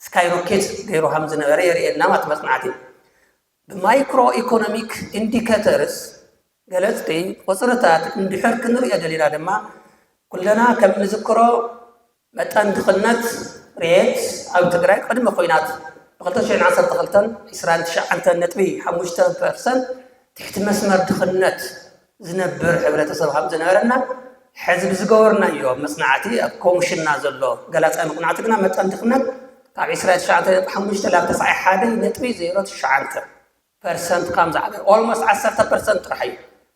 ስካይሮኬት ገይሩ ከም ዝነበረ የርእየና ማለት መፅናዕቲ። ብማይክሮ ኢኮኖሚክ ኢንዲኬተርስ ገለፅቲ ቁፅርታት እንድሕር ክንሪኦ ደሊና ድማ ኩለና ከም እንዝክሮ መጠን ድኽነት ሬት ኣብ ትግራይ ቅድሚ ኲናት ብ ክልተ ሽሕን ዓሰርተ ክልተን ዕስራን ትሽዓተ ነጥቢ ሓሙሽተ ፐርሰንት ትሕቲ መስመር ድኽነት ዝነብር ሕብረተሰብ ከም ዝነበረና ሕዚ ብዝገበርናዮ መፅናዕቲ ኣብ ኮሚሽንና ዘሎ ገላፃይ መፅናዕቲ ግና መጠን ድኽነት ካብ ዕስራን ትሽዓተ ነጥቢ ሓሙሽተ ናብ ተስዓን ሓደን ነጥቢ ዜሮ ትሽዓተ ፐርሰንት ከም ዝዓበየ ኦልሞስት ዓሰርተ ፐርሰንት ጥራሕ እዩ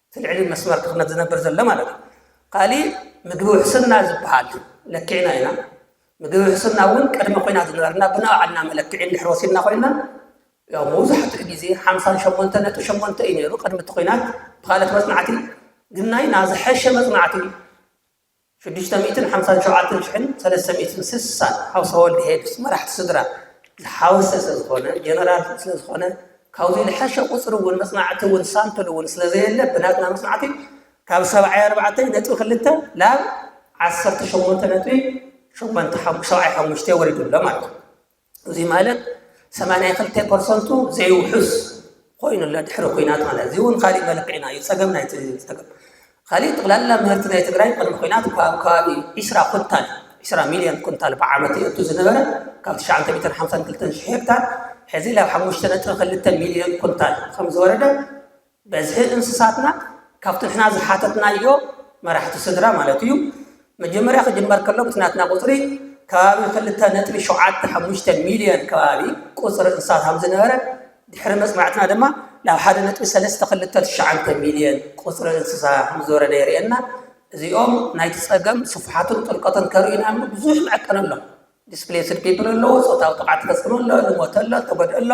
እቲ ልዕሊ መስመር ድኽነት ዝነብር ዘሎ ማለት እዩ። ካሊእ ምግቢ ውሕስና ዝበሃል ለኪዕና ኢና። ምግቢ ውሕስና እውን ቅድሚ ኲናት ዝነበርና ብናባዕልና መለክዒ እንድሕር ወሲድና ኮይንና ያው መብዛሕትኡ ግዜ ሓምሳን ሸሞንተ ነጥቢ ሸሞንተ እዩ ነይሩ ቅድሚ እቲ ኲናት ብኻልኦት መፅናዕቲ ግን ናይና ዝሐሸ መፅናዕቲ ሽዱሽተ ሚእትን ሓምሳን ሸውዓተን ሽሕን ሰለስተ ሚእትን ስሳን ሃውስሆልድ ሄድስ መራሕቲ ስድራ ዝሓወሰ ስለዝኾነ ጀነራል ስለዝኾነ ካብዚ ዝሐሸ ቁፅሪ እውን መፅናዕቲ እውን ሳምፕል እውን ስለዘየለ ብናትና መፅናዕቲ ካብ ሰብዓይ ኣርባዕተ ነጥቢ ክልተ ናብ ዓሰርተ ሸሞንተ ነጥቢ ሸሞንተ ሓሙሽተ ወሪዱ ኣሎ ማለት እዩ። እዚ ማለት ሰማንያ ክልተ ፐርሰንቱ ዘይውሑስ ኮይኑ ኣሎ ድሕሪ ኲናት ማለት እዚ እውን ካሊእ መለክዒና እዩ ፀገም ናይቲ ፀገም ካሊእ ጠቕላላ ምህርቲ ናይ ትግራይ ቅድሚ ኲናት ካብ ከባቢ ዒስራ ኩንታል ዒስራ ሚልዮን ኩንታል ብዓመት የእቱ ዝነበረ ካብ ትሽዓተ ሚእትን ሓምሳን ክልተን ሽሕ ሄክታር ሕዚ ናብ ሓሙሽተ ነጥቢ ክልተ ሚልዮን ኩንታል ከም ዝወረደ በዝሒ እንስሳትና ካብቲ ንሕና ዝሓተትናዮ መራሕቲ ስድራ ማለት እዩ መጀመርያ ክጅመር ከሎ ብቲ ናትና ቁፅሪ ከባቢ ክልተ ነጥቢ ሸውዓተ ሓሙሽተ ሚልዮን ከባቢ ቁፅሪ እንስሳት ከም ዝነበረ ድሕሪ መፅናዕትና ድማ ናብ ሓደ ነጥቢ ሰለስተ ክልተ ትሽዓተ ሚልዮን ቁፅሪ እንስሳ ከም ዝወረደ የርእየና። እዚኦም ናይቲ ፀገም ስፍሓቱን ጥልቀቱን ከርእዩና ብዙሕ መዐቀኒ ኣሎ። ዲስፕሌስድ ፒፕል ኣለዉ፣ ፆታዊ ጥቕዓት ተፈፂሙ ኣሎ፣ ዝሞተ ኣሎ፣ ዝተጎድአ ኣሎ።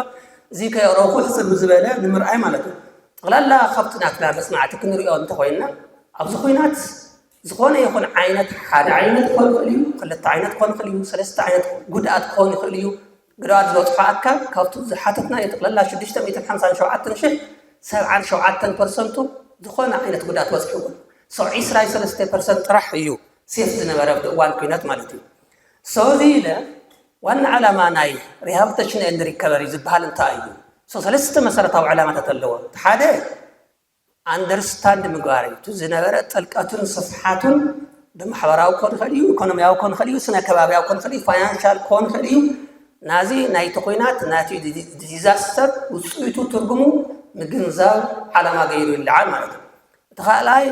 እዚ ከየቕረብኩ ሕፅር ዝበለ ንምርኣይ ማለት እዩ። ጠቕላላ ካብቲ ናትና መፅናዕቲ ክንሪኦ እንተኮይንና ኣብዚ ኩናት ዝኾነ ይኹን ዓይነት ሓደ ዓይነት ክኾን ይኽእል እዩ፣ ክልተ ዓይነት ክኾን ይኽእል እዩ፣ ሰለስተ ዓይነት ጉድኣት ክኾን ይኽእል እዩ። ጉድኣት ዝበፅሖ ኣካል ካብቲ ዝሓተትና የጠቕለላ ሽዱሽተ ሚእትን ሓምሳን ሸውዓተን ሽሕ ሰብዓን ሸውዓተን ፐርሰንቱ ዝኾነ ዓይነት ጉድኣት በፅሕዎ። ሰው ዒስራ ሰለስተ ፐርሰንት ጥራሕ እዩ ሴፍ ዝነበረ ኣብቲ እዋን ኩናት ማለት እዩ። ሰው እዚ ኢለ ዋና ዓላማ ናይ ሪሃብሊቴሽን ኤንድ ሪከቨሪ ዝበሃል እንታይ እዩ? ሰው ሰለስተ መሰረታዊ ዕላማታት ኣለዎ። ሓደ ኣንደርስታንድ ምግባር እዩ። እቲ ዝነበረ ጥልቀቱን ስፍሓቱን ብማሕበራዊ ክኾን ይኽእል እዩ፣ ኢኮኖሚያዊ ክኾን ይኽእል እዩ፣ ስነ ከባቢያዊ ክኾን ይኽእል እዩ፣ ፋይናንሻል ክኾን ይኽእል እዩ። ናዚ ናይቲ ኩናት ናቲ ዲዛስተር ውፅኢቱ ትርጉሙ ምግንዛብ ዓላማ ገይሩ ይለዓል ማለት እዩ። እቲ ካልኣይ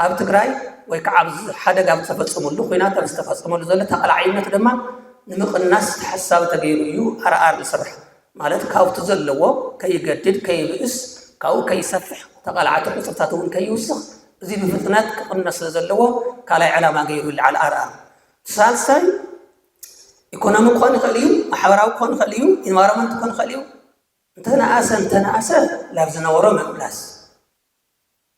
ኣብ ትግራይ ወይ ከዓ ኣብዚ ሓደጋ ዝተፈፀመሉ ኩናት ኣብ ዝተፈፀመሉ ዘሎ ተቐላዓይነት ድማ ንምቕናስ ተሓሳቢ ተገይሩ እዩ ኣርኣር ዝስራሕ። ማለት ካብቲ ዘለዎ ከይገድድ ከይብእስ ካብኡ ከይሰፍሕ ተቓላዕቲ ቁፅርታት እውን ከይውስኽ እዚ ብፍጥነት ክቕነስ ስለ ዘለዎ ካልኣይ ዕላማ ገይሩ ይለዓል ኣርኣር። ሳልሳይ ኢኮኖሚ ክኾን ይኽእል እዩ፣ ማሕበራዊ ክኾን ይኽእል እዩ፣ ኢንቫይሮንመንት ክኾን ይኽእል እዩ። እንተነኣሰ እንተነኣሰ ናብ ዝነበሮ ምምላስ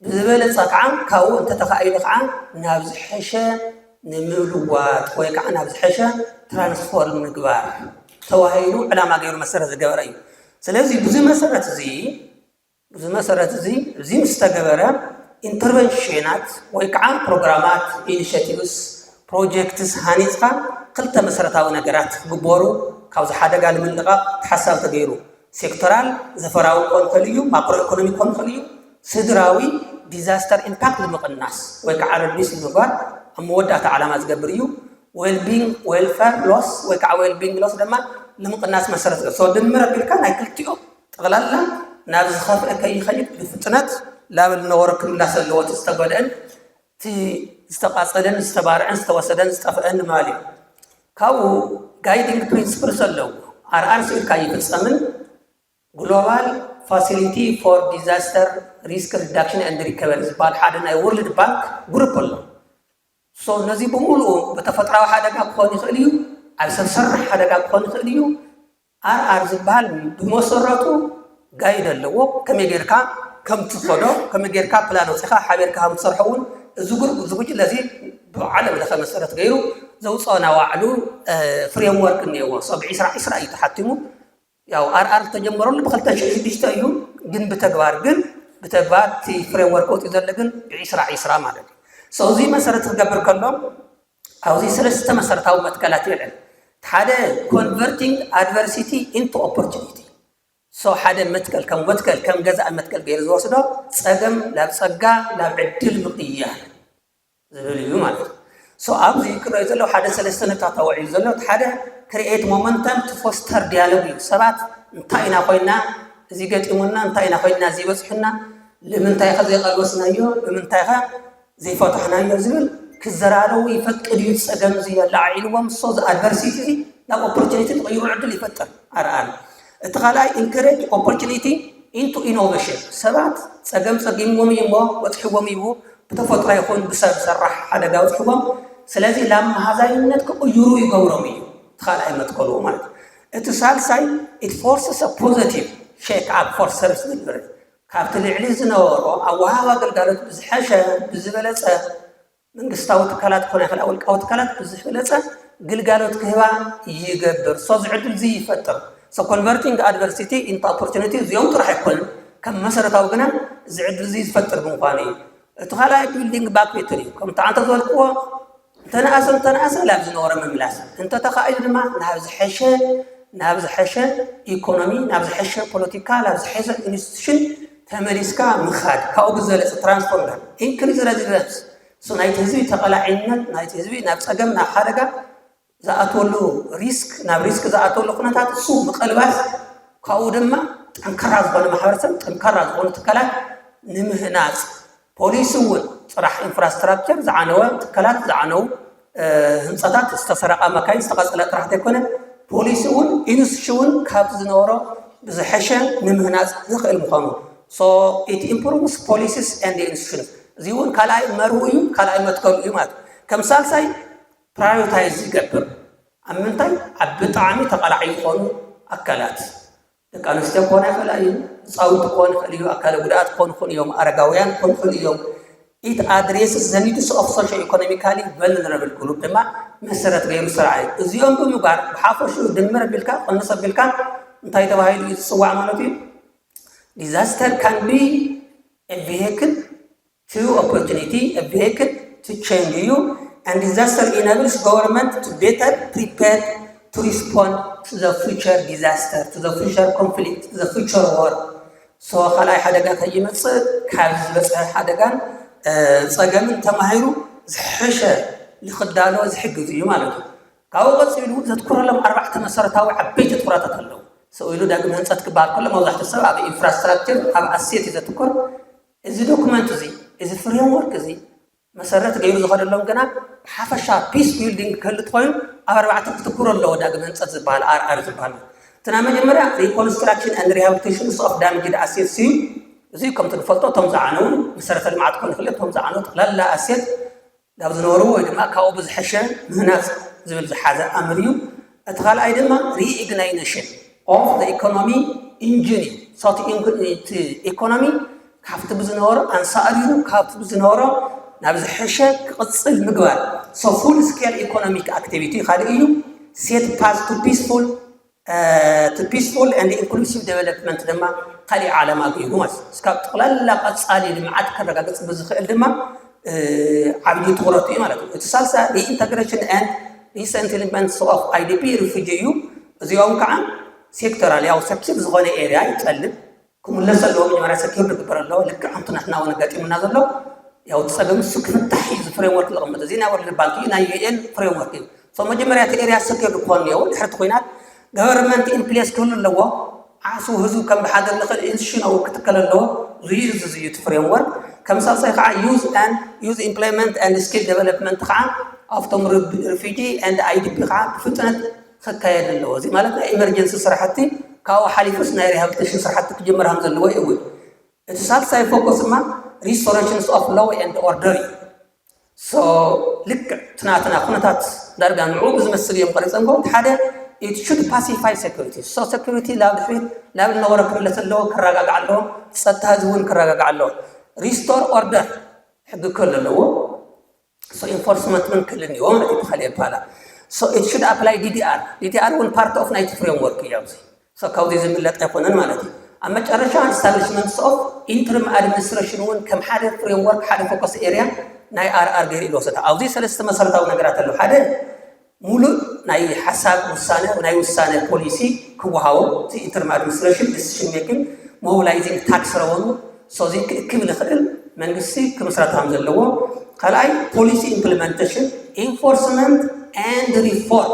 ብዝበለፀ ከዓ ካብኡ እንተተኻኢሉ ከዓ ናብ ዝሐሸ ንምልዋጥ ወይ ከዓ ናብ ዝሐሸ ትራንስፎርም ምግባር ተባሂሉ ዕላማ ገይሩ መሰረት ዝገበረ እዩ። ስለዚ ብዙ መሰረት እዚ ብዙ መሰረት እዚ እዚ ምስ ተገበረ ኢንተርቨንሽናት ወይ ከዓ ፕሮግራማት፣ ኢኒሽቲቭስ፣ ፕሮጀክትስ ሃኒፅካ ክልተ መሰረታዊ ነገራት ክግበሩ ካብዚ ሓደጋ ንምልቓቕ ተሓሳብ ተገይሩ። ሴክተራል ዘፈራዊ ክኾን ይኽእል እዩ፣ ማክሮ ኢኮኖሚ ክኾን ይኽእል እዩ፣ ስድራዊ ዲዛስተር ኢምፓክት ንምቕናስ ወይ ከዓ ረዲስ ንምግባር ኣብ መወዳእታ ዓላማ ዝገብር እዩ። ዌልቢንግ ዌልፈር ሎስ ወይ ከዓ ዌልቢንግ ሎስ ድማ ንምቕናስ መሰረት ገ so ድምር ኣቢልካ ናይ ክልቲኦም ጠቕላላ ናብ ዝኸፍአ ከይኸይድ ብፍጥነት ላበል ነበሮ ክምላስ ዘለዎ እቲ ዝተጎድአን እቲ ዝተቃፀለን ዝተባርዐን ዝተወሰደን ዝጠፍአን ማለት እዩ። ካብኡ ጋይዲንግ ፕሪንስፕልስ ኣለዎ። ኣርኣር ስኢልካ ኣይፍፀምን። ግሎባል ፋሲሊቲ ፎር ዲዛስተር ሪስክ ሪዳክሽን ኤንድ ሪከቨሪ ዝበሃል ሓደ ናይ ወርልድ ባንክ ግሩፕ ኣሎ። so ነዚ ብምሉኡ ብተፈጥራዊ ሓደጋ ክኾን ይኽእል እዩ፣ ኣብ ሰብ ሰራሕ ሓደጋ ክኾን ይኽእል እዩ። ኣርኣር ዝበሃል ብመሰረቱ ጋይድ ኣለዎ። ከመይ ጌርካ ከም ትኸዶ፣ ከመይ ጌርካ ፕላን ኣውፂኻ ሓቢርካ ከም ትሰርሖ እውን እዚ ግሩፕ እዚ ጉጅለ እዚ ብዓለም ለኸ መሰረት ገይሩ ዘውፅኦ ናይ ባዕሉ ፍሬምወርክ እኒአዎ። so ብዒስራ ዒስራ እዩ ተሓቲሙ። ያው ኣርኣር ዝተጀመረሉ ብክልተ ሽሕን ሽዱሽተን እዩ፣ ግን ብተግባር ግን ብተግባር እቲ ፍሬምወርክ ወፂኡ ዘሎ ግን ብዒስራ ዒስራ ማለት እዩ። so እዚ መሰረት ክገብር ከሎ ኣብዚ ሰለስተ መሰረታዊ መትከላት የልዕል። ሓደ ኮንቨርቲንግ ኣድቨርሲቲ ኢንቱ ኦፖርቹኒቲ። so ሓደ መትከል ከም መትከል ከም ገዛእ መትከል ገይሩ ዝወስዶ ፀገም ናብ ፀጋ ናብ ዕድል ምቕያር ዝብል እዩ ማለት እዩ። so ኣብዚ ክረዩ ዘለዉ ሓደ ሰለስተ ነጥብታት ተወዒሉ ዘሎ ሓደ ክሪኤት ሞመንተም ቱ ፎስተር ዲያሎግ እዩ። ሰባት እንታይ ኢና ኮይና እዚ ገጢሙና እንታይ ኢና ኮይና እዚ በፅሑና ንምንታይ ከ ዘይቀልወስናዮ ንምንታይ ከ ዘይፈታሕናዮ ዝብል ክዘራረቡ ይፈቅድ እዩ። ፀገም እዚ ኣለዓዒልዎም so እዚ ኣድቨርሲቲ እዚ ናብ ኦፖርቹኒቲ ዝቕይሩ ዕድል ይፈጥር። ኣርኣር እቲ ካልኣይ ኢንከሬጅ ኦፖርቹኒቲ ኢንቱ ኢኖቬሽን ሰባት ፀገም ፀጊምዎም እዩ እሞ በፅሕዎም እዩ ብተፈጥሮ ይኹን ብሰብ ሰራሕ ሓደጋ በፅሕዎም ስለዚ ናብ መሃዛይነት ክቕይሩ ይገብሮም እዩ። እቲ ካልኣይ መትከሉ ማለት እዩ። እቲ ሳልሳይ it forces a positive shake up for service delivery ካብቲ ልዕሊ ዝነበሮ ኣወሃህባ ግልጋሎት ብዝሐሸ ብዝበለፀ መንግስታዊ ትካላት ክኾና ይኽእላ ውልቃዊ ትካላት ብዝበለፀ ግልጋሎት ክህባ ይገብር so እዚ ዕድል እዚ ይፈጥር so converting adversity into opportunity እዚኦም ጥራሕ ኣይኮንን ከም መሰረታዊ ግና እዚ ዕድል እዚ ዝፈጥር ብምዃኑ እዩ እቲ ካልኣይ building back better እዩ ከምቲ ዓንተ ዝበልክዎ እንተነኣሰ እንተነኣሰ ናብ ዝነበረ ምምላስ እንተተኻኢሉ ድማ ናብ ዝሐሸ ናብ ዝሐሸ ኢኮኖሚ ናብ ዝሐሸ ፖለቲካ ናብ ዝሐሸ ኢንስቲቱሽን ተመሊስካ ምኻድ ካብኡ ብዝበለፀ ትራንስፎርም increase resilience so ናይቲ ህዝቢ ተቐላዒነት ናይቲ ህዝቢ ናብ ፀገም ናብ ሓደጋ ዝኣትወሉ ሪስክ ናብ ሪስክ ዝኣትወሉ ኩነታት እሱ ምቕልባስ ካብኡ ድማ ጠንካራ ዝኾነ ማሕበረሰብ ጠንካራ ዝኾኑ ትካላት ንምህናፅ ፖሊሲ እውን ፅራሕ ኢንፍራስትራክቸር ዝዓነወ ትካላት ዝዓነው ህንፃታት ዝተሰረቃ መካይን ዝተቃፀለ ጥራሕ ዘይኮነ ፖሊሲ እውን ኢንስቲትዩሽን እውን ካብቲ ዝነበሮ ብዝሐሸ ንምህናፅ ዝኽእል ምዃኑ so it improves policies and institutions እዚ እውን ካልኣይ መርሁ እዩ ካልኣይ መትከሉ እዩ ማለት ከም ሳልሳይ prioritize ይገብር ኣብ ምንታይ ኣብ ብጣዕሚ ተቃላዒ ዝኾኑ ኣካላት ደቂ ኣንስትዮ ክኾና ይኽእላ እዩ ህፃውንቲ ክኾን ይኽእል እዩ ኣካለ ጉድኣት ክኾን ይኽእሉ እዮም ኣረጋውያን ክኾን ይኽእሉ እዮም it addresses the needs of socio-economically vulnerable group ድማ መሰረት ገይሩ ስራሕ እዩ እዚኦም ብምግባር ብሓፈሽኡ ድምር ኣቢልካ ቅንስ ኣቢልካ እንታይ ተባሂሉ እዩ ዝፅዋዕ ማለት እዩ disaster can be a vehicle to opportunity a vehicle to change you and disaster enables government to better prepare to respond to the future disaster to the future conflict the future war so ካልኣይ ሓደጋ ከይመፅእ ካብ ዝበፅሐ ሓደጋን ፀገምን ተማሂሩ ዝሐሸ ንክዳሎ ዝሕግዝ እዩ ማለት እዩ ካብኡ ቀፂሉ ዘትኩረሎም ኣርባዕተ መሰረታዊ ዓበይቲ ትኩራታት ኣለዉ ሰው ኢሉ ዳግም ህንፀት ክበሃል ከሎ መብዛሕትኡ ሰብ ኣብ ኢንፍራስትራክቸር ኣብ ኣሴት እዩ ዘትኩር እዚ ዶኩመንት እዚ እዚ ፍሬምወርክ እዚ መሰረት ገይሩ ዝኸደሎም ግና ብሓፈሻ ፒስ ቢልዲንግ ክህልት ኮይኑ ኣብ ኣርባዕተ ክትኩር ኣለዎ ዳግም ህንፀት ዝበሃል ኣርኣር ዝበሃል እቲ ናይ መጀመርያ reconstruction and rehabilitation of damaged assets እዩ እዚ ከምቲ ንፈልጦ እቶም ዝዓነው መሰረተ ልምዓት ኮን ይኽእል እቶም ዝዓነው ጠቕላላ ኣሴት ናብ ዝነበሩ ወይ ድማ ካብኡ ብዝሐሸ ምህናፅ ዝብል ዝሓዘ ኣምር እዩ እቲ ካልኣይ ድማ reignition of the economy engine እዩ so ኢኮኖሚ ካብቲ ብዝነበሮ ኣንሳእሪሩ ካብቲ ብዝነበሮ ናብ ዝሐሸ ክቕፅል ምግባር so full scale economic activity ካልእ እዩ set path to peaceful to peaceful and inclusive development ድማ ካሊእ ዓላማ ገይሩ ማለት እዩ። እስካብ ጠቕላላ ቀፃሊ ልምዓት ከረጋግፅ ብዝኽእል ድማ ዓብዩ ትኹረቱ እዩ ማለት እዩ። እቲ ሳልሳ reintegration and resettlement of I D P refugee እዩ። እዚኦም ከዓ ሴክተራል ያው ሰኪር ዝኾነ ኤሪያ ይጠልብ ክምለስ ኣለዎ መጀመርያ ሰኪር ክግበር ኣለዎ ልክዕ ከምቲ ናትና እውን ገጢሙና ዘሎ ያው እቲ ፀገም እሱ ክፍታሕ እዩ እዚ ፍሬምወርክ ዝቕምጥ እዚ ናይ ወርልድ ባንክ እዩ ናይ ዩ ኤን ፍሬምወርክ እዩ so መጀመርያ እቲ ኤሪያ ሰኪር ክኾን እኒኦ ድሕርቲ ኩናት ገቨርንመንት ኢንፕሌስ ክህሉ ኣለዎ ዓሱ ህዝቡ ከም ብሓገር ዝኽእል ኢንስቲቱሽን ክትከል ኣለዎ ዝዩ እዚ እዩ እቲ ፍሬምወርክ ከም ሳልሳይ ከዓ use and use implement and skill development ከዓ ኣብቶም refugee and I D P ከዓ ብፍጥነት ክካየድ ኣለዎ። እዚ ማለት ናይ ኢመርጀንሲ ስራሕቲ ካብኡ ሓሊፉስ ናይ ሪሃብሊቴሽን ስራሕቲ ክጅመር ከም ዘለዎ ይእውጅ። እቲ ሳልሳይ ፎከስ ድማ restorations of law and order እዩ። So ልክዕ እቲ ናትና ኩነታት ዳርጋ ንዕኡ ብዝመስል እዮም ቀሪፀምዎ። እቲ ሓደ it should pacify security. So security ናብ ድሕሪት ናብ ዝነበሮ ክምለስ ኣለዎ፣ ክረጋጋዕ ኣለዎ፣ ፀጥታ ህዝቢ እውን ክረጋጋዕ ኣለዎ። Restore order ሕጊ ክህሉ ኣለዎ። So ኢንፎርስመንት እውን ክህልኒ እዎ ማለት እዩ ብካሊእ ኣባህላ። So it should apply D D R. D D R እውን part of ናይቲ ፍሬምወርክ እዩ ኣብዚ። So ካብዚ ዝምለጥ ኣይኮነን ማለት እዩ። ኣብ መጨረሻ establishments of interim administration እውን ከም ሓደ ፍሬምወርክ ሓደ ፎከስ ኤሪያ ናይ R R ገይሩ እዩ ዝወሰደ። ኣብዚ ሰለስተ መሰረታዊ ነገራት ኣለዉ። ሓደ ሙሉእ ናይ ሓሳብ ውሳነ ናይ ውሳነ ፖሊሲ ክወሃቦ እቲ interim administration decision making mobilizing tax revenue so እዚ ክእክብ ዝኽእል መንግስቲ ክምስረት ከም ዘለዎ ካልኣይ policy implementation enforcement and reform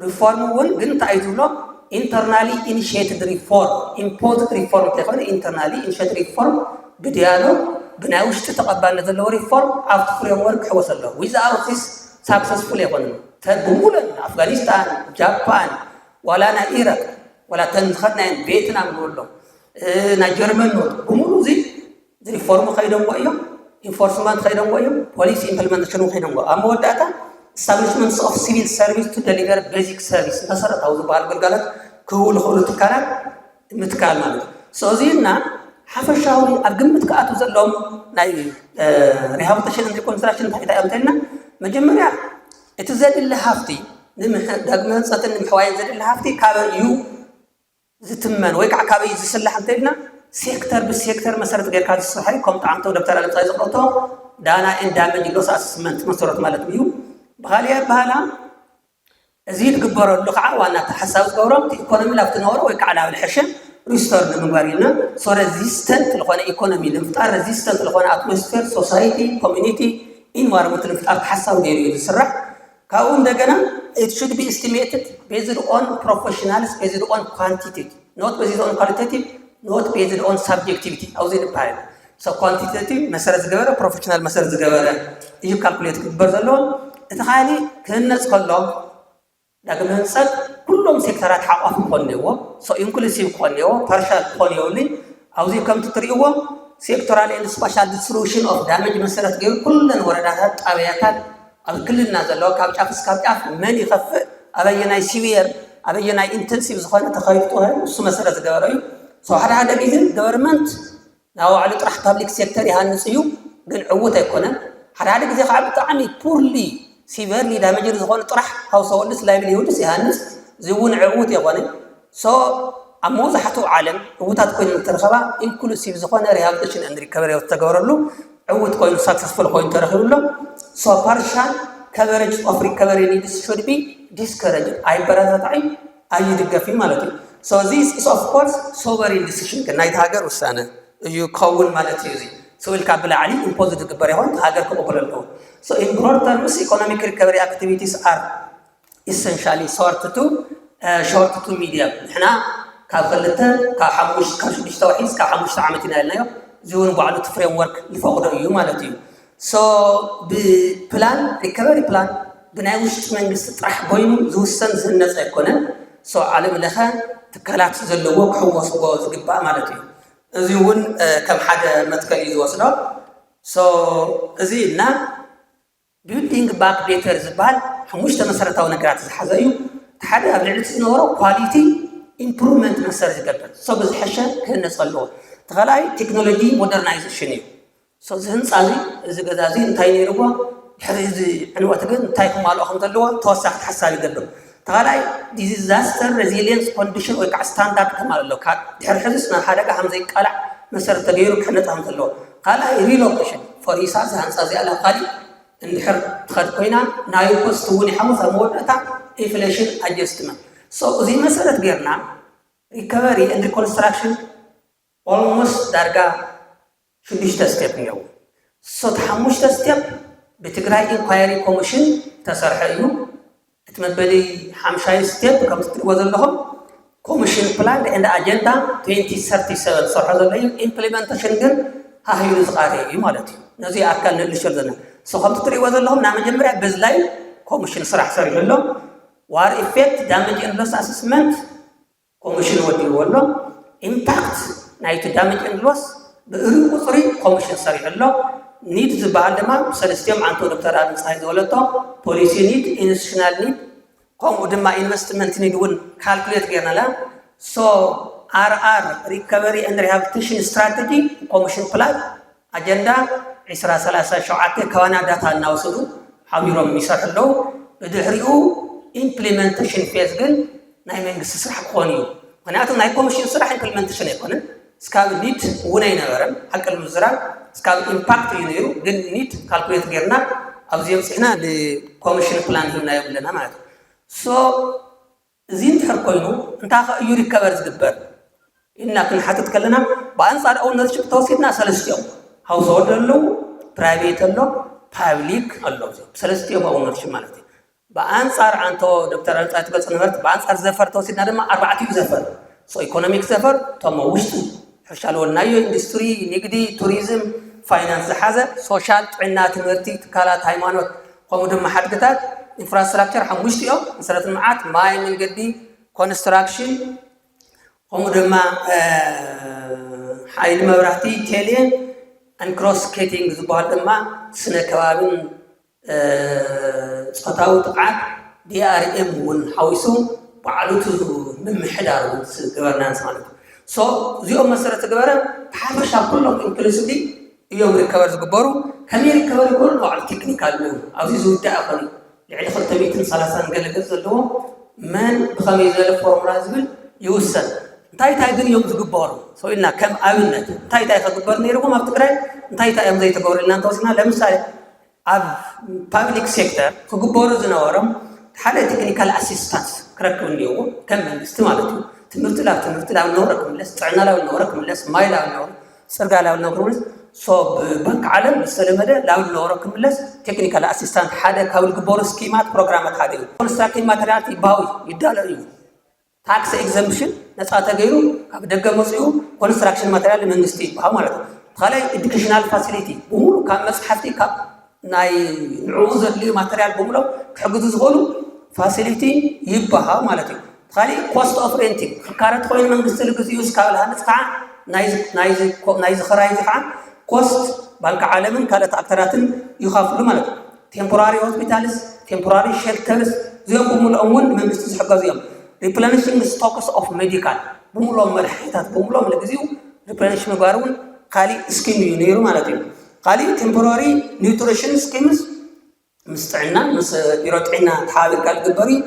reform እውን ግን እንታይ እዩ ዝብሎ internally initiated reform imposed reform እንተይኮነ internally initiated reform ብዲያሎግ ብናይ ውሽጢ ተቐባልነት ዘለዎ reform ኣብቲ ፍሬምወርክ ክሕወስ ኣለዎ without this successful ኣይኮነን ብሙሉእ ኣፍጋኒስታን ጃፓን ዋላ ናይ ኢራቅ ዋላ ተን ዝኸድናየን ቬትናም ንብሎ ናይ ጀርመን ንብሎ ብሙሉ እዚ ሪፎርም ከይደንጎ እዮም ኢንፎርስመንት ከይደንጎ እዮም ፖሊሲ ኢምፕሊመንቴሽን ከይደንጎ ኣብ መወዳእታ establishments of civil service to deliver basic service መሰረታዊ ዝበሃል ግልጋሎት ክህቡ ዝኽእሉ ትካላት ምትካል ማለት እዩ። So እዚ እና ሓፈሻዊ ኣብ ግምት ክኣቱ ዘለዎም ናይ rehabilitation and reconstruction እንታይ እንታይ እዮም እንተልና መጀመርያ እቲ ዘድሊ ሃፍቲ ዳግመ ህንፀትን ንምሕዋይን ዘድሊ ሃፍቲ ካበይ እዩ ዝትመን ወይ ከዓ ካበይ እዩ ዝስላሕ እንተኢልና ሴክተር ብሴክተር መሰረት ጌርካ ዝስራሕ እዩ። ከም ጣዕምቶ ዶክተር ኣለምፀሃይ ዘቕረቶ ዳና and damage loss assessment መሰረት ማለት እዩ። ብኻሊእ ኣበሃህላ እዚ ዝግበረሉ ከዓ ዋና እቲ ሓሳብ ዝገብሮ እቲ ኢኮኖሚ ናብቲ ነበሮ ወይ ከዓ ናብ ዝሐሸ ሪስቶር ንምግባር ኢልና so resistant ዝኾነ ኢኮኖሚ ንምፍጣር resistant ዝኾነ atmosphere society community environment ንምፍጣር ተሓሳብ ገይሩ እዩ ዝስራሕ። ካብኡ እንደገና it should be estimated based on professionals based on quantity not based on qualitative not based on subjectivity ኣብዚ ዝበሃል so quantitative መሰረት ዝገበረ professional መሰረት ዝገበረ እዩ ካልኩሌት ክግበር ዘለዎ። እቲ ካሊ ክህነፅ ከሎ ዳግመ ህንፀት ኩሎም ሴክተራት ሓቋፍ ክኾን እኒዎ። So inclusive ክኾን እኒዎ፣ ፓርሻል ክኾን የብሉን። ኣብዚ ከምቲ ትርእይዎ sectoral and spatial distribution of damage መሰረት ገይሩ ኩለን ወረዳታት፣ ጣብያታት ኣብ ክልልና ዘለዎ ካብ ጫፍ እስካብ ጫፍ መን ይኸፍእ፣ ኣበየናይ ሲቪየር ኣበየናይ ኢንተንሲቭ ዝኾነ ተኸይዱ ተባሂሉ እሱ መሰረት ዝገበረ እዩ። So ሓደ ሓደ ግዜ ገቨርንመንት ናብ ባዕሉ ጥራሕ ፓብሊክ ሴክተር ይሃንፅ እዩ፣ ግን ዕውት ኣይኮነን። ሓደ ሓደ ግዜ ከዓ ብጣዕሚ ፑርሊ ሲቨርሊ ዳመጅድ ዝኾኑ ጥራሕ ሃውስሆልድስ ላይቭሊሁድስ ይሃንፅ፣ እዚ እውን ዕውት የኮነ። So ኣብ መብዛሕትኡ ዓለም ዕውታት ኮይነን ዝተረኸባ ኢንክሉሲቭ ዝኾነ rehabilitation and recovery ዝተገበረሉ ዕውት ኮይኑ ሳክሰስፉል ኮይኑ ተረኺቡ ኣሎ። So partial coverage of recovery needs should be discouraged፣ ኣይበረታታዕን ኣይድገፍን ማለት እዩ። So this is of course sovereign decision፣ ግን ናይቲ ሃገር ውሳነ እዩ ክኸውን ማለት እዩ። እዚ ስው ኢልካ ብላዕሊ ኢምፖዝ ዝግበር ይኾን፣ ሃገር ክቕበሎ ኣለዎ። So in broad terms economic recovery activities are essentially short to short to medium። ንሕና ካብ ክልተ ካብ ሓሙሽተ ካብ ሽዱሽተ ወሒዝ ካብ ሓሙሽተ ዓመት ኢና ኢልናዮ። እዚ እውን ባዕሉ እቲ ፍሬምወርክ ዝፈቕዶ እዩ ማለት እዩ። So ብፕላን ሪከቨሪ ፕላን ብናይ ውሽጢ መንግስቲ ጥራሕ ኮይኑ ዝውሰን ዝህነፅ ኣይኮነን። So ዓለም ለኸ ትካላት ዘለዎ ክሕወስዎ ዝግባእ ማለት እዩ። እዚ እውን ከም ሓደ መትከል እዩ ዝወስዶ። So እዚ ኢልና ቢልዲንግ ባክ ቤተር ዝበሃል ሓሙሽተ መሰረታዊ ነገራት ዝሓዘ እዩ። እቲ ሓደ ኣብ ልዕሊ እቲ ዝነበሮ ኳሊቲ ኢምፕሩቭመንት መሰረት ዝገብር ሰብ ዝሐሸ ክህነፅ ኣለዎ። እቲ ካልኣይ ቴክኖሎጂ ሞደርናይዜሽን እዩ። So እዚ ህንፃ እዚ እዚ ገዛ እዚ እንታይ ነይርዎ፣ ድሕሪ እዚ ዕንወት ግን እንታይ ክማልኦ ከም ዘለዎ ተወሳኺ ሓሳብ ይገብር። እቲ ካልኣይ ዲዛስተር ሬዚሊየንስ ኮንዲሽን ወይ ከዓ ስታንዳርድ ከማል ኣሎ። ድሕሪ ሕዝስ ናብ ሓደጋ ከም ዘይቃላዕ መሰረት ተገይሩ ክሕነፃ ከም ዘለዎ። ካልኣይ ሪሎኬሽን ፈሪሳ እዚ ህንፃ እዚኣ ናብ ካሊእ እንድሕር ትኸድ ኮይና ናይ ኮስት እውን ይሓውስ ኣብ መወዳእታ ኢንፍሌሽን ኣጀስትመንት። So እዚ መሰረት ጌርና ሪከቨሪ ኤንድ ሪኮንስትራክሽን ኦልሞስት ዳርጋ ሽዱሽተ ስቴፕ እኒአው። So እቲ ሓሙሽተ ስቴፕ ብትግራይ ኢንኳየሪ ኮሚሽን ተሰርሐ እዩ። እቲ መበሊ ሓምሻይ ስቴፕ ከም ትሪእዎ ዘለኹም ኮሚሽን ፕላን ኤንድ ኣጀንዳ twenty thirty seven ዝሰርሖ ዘሎ እዩ። ኢምፕሊመንቴሽን ግን ሃሂሉ ዝቃረ እዩ ማለት እዩ። ነዚ ኣካል ንእልሸል ዘለና። So ከም ትሪእዎ ዘለኹም ናይ መጀመርያ ቤዝላይን ኮሚሽን ስራሕ ሰሪሑ ኣሎ። ዋር ኢፌክት ዳሜጅ ኤንድ ሎስ ኣሰስመንት ኮሚሽን ወዲእዎ ኣሎ። ኢምፓክት ናይቲ ዳሜጅ ኤንድ ሎስ ብእሩ ቁፅሪ ኮሚሽን ሰሪሑ ኣሎ። ኒድ ዝበሃል ድማ ብሰለስቲኦም ዓንቶ ዶክተር ኣብን ፀሃይ ዝበለቶ ፖሊሲ ኒድ፣ ኢንስቲቱሽናል ኒድ ከምኡ ድማ ኢንቨስትመንት ኒድ እውን ካልኩሌት ጌርናላ። So R R recovery and rehabilitation strategy ኮሚሽን ፕላን ኣጀንዳ ዕስራ ሰላሳ ሸውዓተ ካባና ዳታ እናወሰዱ ሓቢሮም ይሰርሑ ኣለዉ። ብድሕሪኡ ኢምፕሊመንቴሽን ፌዝ ግን ናይ መንግስቲ ስራሕ ክኾን እዩ። ምክንያቱ ናይ ኮሚሽን ስራሕ ኢምፕሊመንቴሽን ኣይኮነን። እስካብ ኒድ እውን ኣይነበረን። ሓቂ ንምዝራብ እስካብ ኢምፓክት እዩ ነይሩ፣ ግን ኒድ ካልኩሌት ጌርና ኣብዚ ኣብፅሕና ንኮሚሽን ፕላን ሂብናዮም ኣለና ማለት እዩ። So እዚ እንድሕር ኮይኑ እንታይ ከ እዩ ሪከቨር ዝግበር ኢልና ክንሓትት ከለና ብኣንፃር ኦውነርሽፕ ተወሲድና ሰለስቲኦም ሃውስሆልድ ኣለዉ፣ ፕራይቬት ኣሎ፣ ፓብሊክ ኣሎ። ሰለስቲኦም ኦውነርሽፕ ማለት እዩ። ብኣንፃር ኣንቶ ዶክተር ኣንፃይ ትገልፅ ነበርት ብኣንፃር ዘፈር ተወሲድና ድማ ኣርባዕቲኡ ዘፈር ኢኮኖሚክ ዘፈር እቶም ኣብ ውሽጡ ሕርሻ ልወልናዮ ኢንዱስትሪ፣ ንግዲ፣ ቱሪዝም፣ ፋይናንስ ዝሓዘ፣ ሶሻል፣ ጥዕና፣ ትምህርቲ፣ ትካላት ሃይማኖት ከምኡ ድማ ሓድግታት ኢንፍራስትራክቸር ሓሙሽቲኦም መሰረተ ልምዓት ማይ፣ መንገዲ፣ ኮንስትራክሽን ከምኡ ድማ ሓይሊ መብራህቲ፣ ቴሌ፣ ኣንክሮስ ስኬቲንግ ዝበሃል ድማ ስነ ከባብን ፆታዊ ጥቕዓት ዲኣርኤም እውን ሓዊሱ ባዕሉ እቲ ምምሕዳር እውን ገቨርናንስ ማለት እዩ። So እዚኦም መሰረት ዝገበረ ብሓፈሻ ኩሎም ኢንክሉሲቭሊ እዮም ሪከቨር ዝግበሩ። ከመይ ሪከቨር ይገበሩ ንባዕሉ ቴክኒካል እዩ። ኣብዚ ዝውዳእ ኣይኮነ። ልዕሊ ክልተ ሚእትን ሰላሳን ገለገለ ዘለዎ መን ብኸመይ ዝበለ ፎርሙላ ዝብል ይውሰን። እንታይ እንታይ ግን እዮም ዝግበሩ? So ኢልና ከም ኣብነት እንታይ እንታይ ከግበር ነይርዎም ኣብ ትግራይ እንታይ እንታይ እዮም ዘይተገብሩ ኢልና እንተወሲድና ለምሳሌ ኣብ ፓብሊክ ሴክተር ክግበሩ ዝነበሮም ሓደ ቴክኒካል ኣሲስታንስ ክረክብ እኒኦዎ ከም መንግስቲ ማለት እዩ። ትምህርቲ ላብ ትምህርቲ ላብ ነበረ ክምለስ፣ ጥዕና ላብ ነበረ ክምለስ፣ ማይ ላብ ነበረ፣ ፅርጋ ላብ ነበረ ክምለስ። So ብባንክ ዓለም ዝተለመደ ላብ ነበረ ክምለስ ቴክኒካል ኣሲስታንት ሓደ ካብ ዝግበሩ ስኪማት ፕሮግራማት ሓደ እዩ። ኮንስትራክቲቭ ማቴሪያል ይባዊ ይዳሎ እዩ። ታክስ ኤግዘምፕሽን ነፃ ተገይሩ ካብ ደገ መፅኡ ኮንስትራክሽን ማቴሪያል መንግስቲ ይበሃል ማለት እዩ። ካልኣይ ኤዱኬሽናል ፋሲሊቲ ብሙሉ ካብ መፅሓፍቲ ካብ ናይ ንዕኡ ዘድልዩ ማተርያል ብምሎም ክሕግዙ ዝኽእሉ ፋሲሊቲ ይበሃው ማለት እዩ። ካሊእ ኮስት ኦፍ ሬንቲንግ ክካረት ኮይኑ መንግስቲ ልግዝኡ እስካብ ዝሃንፅ ከዓ ናይዚ ክራይ እዚ ከዓ ኮስት ባንክ ዓለምን ካልኦት ኣክተራትን ይኸፍሉ ማለት እዩ። ቴምፖራሪ ሆስፒታልስ፣ ቴምፖራሪ ሸልተርስ እዚኦም ብምልኦም እውን መንግስቲ ዝሕገዙ እዮም። ሪፕለኒሽንግ ስቶክስ ኦፍ ሜዲካል ብምልኦም መድሓኒታት ብምልኦም ንግዚኡ ሪፕለኒሽ ምግባር እውን ካሊእ ስኪም እዩ ነይሩ ማለት እዩ። ካሊእ ቴምፖራሪ ኒውትሪሽን ስኪምስ ምስ ጥዕና ምስ ቢሮ ጥዕና ተሓባቢርካ ዝግበር እዩ።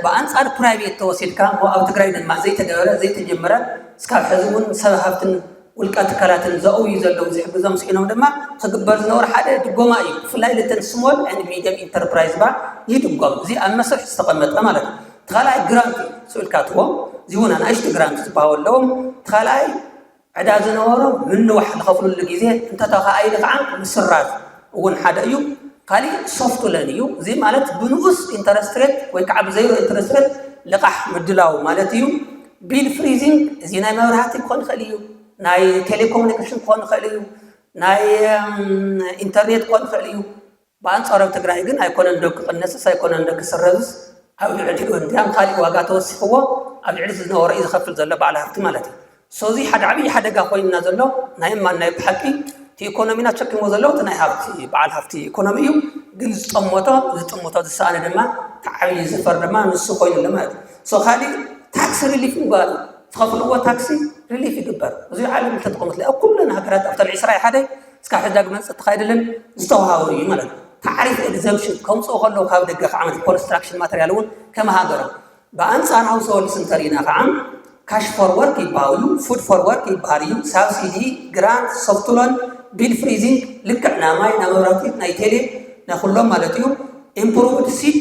ብኣንፃር ፕራይቬት ተወሲድካ ኣብ ትግራይ ድማ ዘይተገበረ ዘይተጀመረ እስካብ ሕዚ እውን ሰብ ሃፍትን ውልቀ ትካላትን ዘእውዩ ዘለዉ ዝሕግዞም ስኢኖም ድማ ክግበር ዝነበሩ ሓደ ድጎማ እዩ። ብፍላይ ልተን ስሞል ኤንድ ሚድየም ኢንተርፕራይዝ ባ ይድጎም። እዚ ኣብ መስርሕ ዝተቐመጠ ማለት እዩ። እቲ ካልኣይ ግራንት እዩ። ስእልካ ትቦም እዚ እውን ኣናእሽቲ ግራንት ዝበሃው ኣለዎም። እቲ ካልኣይ ዕዳ ዝነበሮም ምንዋሕ ዝኸፍሉሉ ግዜ እንተተኻኢሉ ከዓ ምስራዝ እውን ሓደ እዩ። ካሊእ ሶፍት ለን እዩ። እዚ ማለት ብንኡስ ኢንተረስት ሬት ወይ ከዓ ብዘይሮ ኢንተረስት ሬት ልቓሕ ምድላው ማለት እዩ። ቢል ፍሪዚንግ እዚ ናይ መብራህቲ ክኾን ይኽእል እዩ፣ ናይ ቴሌኮሙኒኬሽን ክኾን ይኽእል እዩ፣ ናይ ኢንተርኔት ክኾን ይኽእል እዩ። ብኣንፃሩ ኣብ ትግራይ ግን ኣይኮነን ዶ ክቕነስስ ኣይኮነን ዶ ክስረዝስ ኣብ ልዕሊኡ እንዲያም ካሊእ ዋጋ ተወሲኽዎ ኣብ ልዕሊ ዝነበረ እዩ ዝኸፍል ዘሎ በዓል ሃፍቲ ማለት እዩ። ሶ እዚ ሓደ ዓብዪ ሓደጋ ኮይንና ዘሎ ናይ እማን ናይ ብሓቂ እቲ ኢኮኖሚና ተሸኪሞ ዘሎ እቲ ናይ ሃፍቲ በዓል ሃፍቲ ኢኮኖሚ እዩ። ግን ዝጠመቶ ዝጥምቶ ዝሰኣነ ድማ እቲ ዓብዪ ዘፈር ድማ ንሱ ኮይኑ ኣሎ ማለት እዩ። ሶ ካሊእ ታክስ ሪሊፍ ምግባር እዩ። ዝኸፍልዎ ታክሲ ሪሊፍ ይግበር። እዚ ዓለም ተጠቐሙት ኣብ ኩለን ሃገራት ኣብተን ዕስራ ሓደ እስካብ ሕዚ ዳግመ መፅእ ተኻይደለን ዝተዋሃበ እዩ ማለት እዩ። ታዕሪፍ ኤግዘምሽን ከምፅኡ ከለዉ ካብ ደገ ከዓ ኮንስትራክሽን ማተርያል እውን ከም ሃገሮም ብኣንፃራዊ ሰወልስ እንተሪእና ከዓ ካሽ ፎር ወርክ ይበሃል እዩ፣ ፉድ ፎር ወርክ ይበሃል እዩ፣ ሳብሲዲ፣ ግራንት፣ ሶፍት ሎን፣ ቢል ፍሪዚንግ ልክዕ ናማይ ናመብራቲ ናይ ቴሌ ናይ ኩሎም ማለት እዩ። ኢምፕሩቭድ ሲድ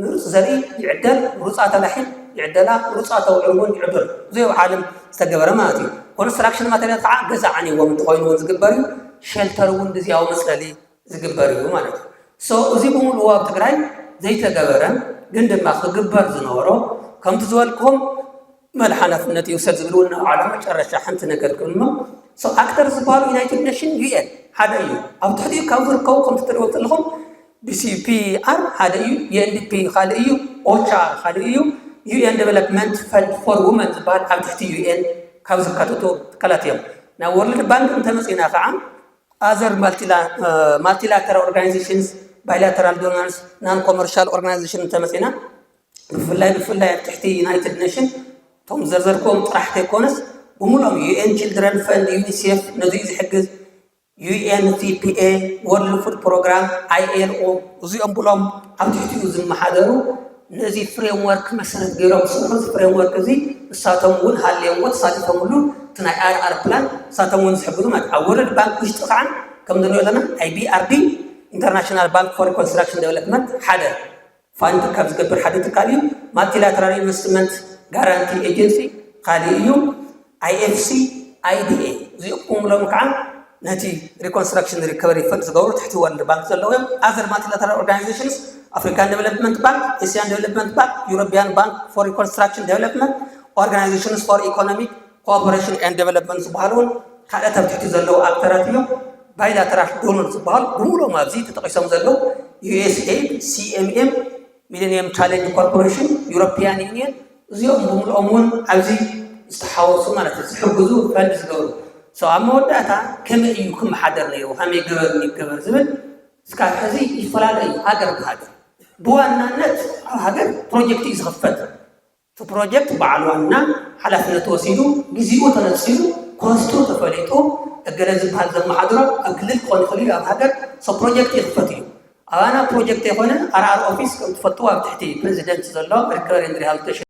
ምሩፅ ዘርኢ ይዕደል፣ ምሩፃ ተላሒን ይዕደላ፣ ምሩፃ ተውዕር እውን ይዕደል። እዚ ኣብ ዓለም ዝተገበረ ማለት እዩ። ኮንስትራክሽን ማተርያል ከዓ ገዛ ዓንይዎም እንተኮይኑ እውን ዝግበር እዩ። ሸልተር እውን ግዝያዊ መፅለሊ ዝግበር እዩ ማለት እዩ። ሶ እዚ ብምልኡ ኣብ ትግራይ ዘይተገበረ ግን ድማ ክግበር ዝነበሮ ከምቲ ዝበልኩም መል ሓላፍነት ይውሰድ ዝብል እውን ኣብ ዓለም መጨረሻ ሓንቲ ነገር ክብልሞ ሶ ኣክተር ዝበሃሉ ዩናይትድ ኔሽን ዩኤን ሓደ እዩ። ኣብ ትሕቲኡ ካብ ዝርከቡ ከምቲ ትሪእዎ ዘለኹም ቢሲፒኣር ሓደ እዩ፣ ዩኤንዲፒ ካልእ እዩ፣ ኦቻ ካልእ እዩ፣ ዩኤን ዴቨሎፕመንት ፈንድ ፎር ውመን ዝበሃል ኣብ ትሕቲ ዩኤን ካብ ዝካተቱ ትካላት እዮም። ናብ ወርልድ ባንክ እንተመፂና ከዓ other multilateral organizations, bilateral donors, non commercial organization እንተመፂና ብፍላይ ብፍላይ ኣብ ትሕቲ ዩናይትድ ኔሽን እቶም ዘርዘርክዎም ጥራሕ ከይኮነስ ብምሎም ዩኤን ችልድረን ፈንድ ዩኒሴፍ ነዚ ዝሕግዝ ዩኤንሲፒኤ ወርልድ ፉድ ፕሮግራም ኣይኤልኦ እዚኦም ብሎም ኣብ ትሕቲኡ ዝመሓደሩ ነዚ ፍሬምወርክ መሰረት ገይሮም ዝሰርሑ እዚ ፍሬምወርክ እዚ ንሳቶም እውን ሃልዮምዎ ተሳቲፎምሉ እቲ ናይ ኣርኣር ፕላን ንሳቶም እውን ዝሕግዙ ማለት ኣብ ወርልድ ባንክ ውሽጢ ከዓ ከም ንሪኦ ዘለና ኣይ ቢኣርዲ ኢንተርናሽናል ባንክ ፎር ኮንስትራክሽን ዴቨሎፕመንት ሓደ ፋንድ ካብ ዝገብር ሓደ ትካል እዩ። ማልቲላተራል ኢንቨስትመንት ጋራንቲ ኤጀንሲ ካልእ እዩ። ኣይኤፍሲ ኣይዲኤ እዚኦም ብምሎም ከዓ ነቲ ሪኮንስትራክሽን ሪከቨሪ ፈንድ ዝገብሩ ትሕቲ ወርልድ ባንክ ዘለዉ እዮም። ኣዘር ማልቲላተራል ኦርጋናይዜሽንስ ኣፍሪካን ዴቨሎፕመንት ባንክ፣ ኤስያን ዴቨሎፕመንት ባንክ፣ ዩሮፒያን ባንክ ፎር ሪኮንስትራክሽን ዴቨሎፕመንት፣ ኦርጋናይዜሽንስ ፎር ኢኮኖሚክ ኮኦፐሬሽን ኤንድ ዴቨሎፕመንት ዝበሃሉ እውን ካልኦት ኣብ ትሕቲ ዘለዉ ኣክተራት እዮም። ባይላተራል ዶኖር ዝበሃሉ ብምሎም ኣብዚ ተጠቂሶም ዘለዉ ዩኤስኤድ፣ ሲኤምኤም፣ ሚሌኒየም ቻሌንጅ ኮርፖሬሽን፣ ዩሮፒያን ዩኒየን እዚኦም ብምልኦም እውን ኣብዚ ዝተሓወሱ ማለት እዩ ዝሕግዙ ፈንድ ዝገብሩ ሰው ኣብ መወዳእታ ከመይ እዩ ክመሓደር ነይሩ ከመይ ግበር ይገበር ዝብል እስካብ ሕዚ ይፈላለ እዩ። ሃገር ብሃገር ብዋናነት ኣብ ሃገር ፕሮጀክት እዩ ዝኽፈት እቲ ፕሮጀክት በዓል ዋና ሓላፍነት ወሲዱ ግዚኡ ተነፂሉ ኮስቱ ተፈሊጡ እገለ ዝበሃል ዘመሓድሮ ኣብ ክልል ክኾን ይኽእል እዩ ኣብ ሃገር ሰብ ፕሮጀክት ይኽፈት እዩ ኣባና ፕሮጀክት የኾነ ኣርኣር ኦፊስ ከም ትፈልጥዎ ኣብ ትሕቲ ፕሬዚደንት ዘሎ ሪከቨሪ ኤንድ ሪሃብሊቴሽን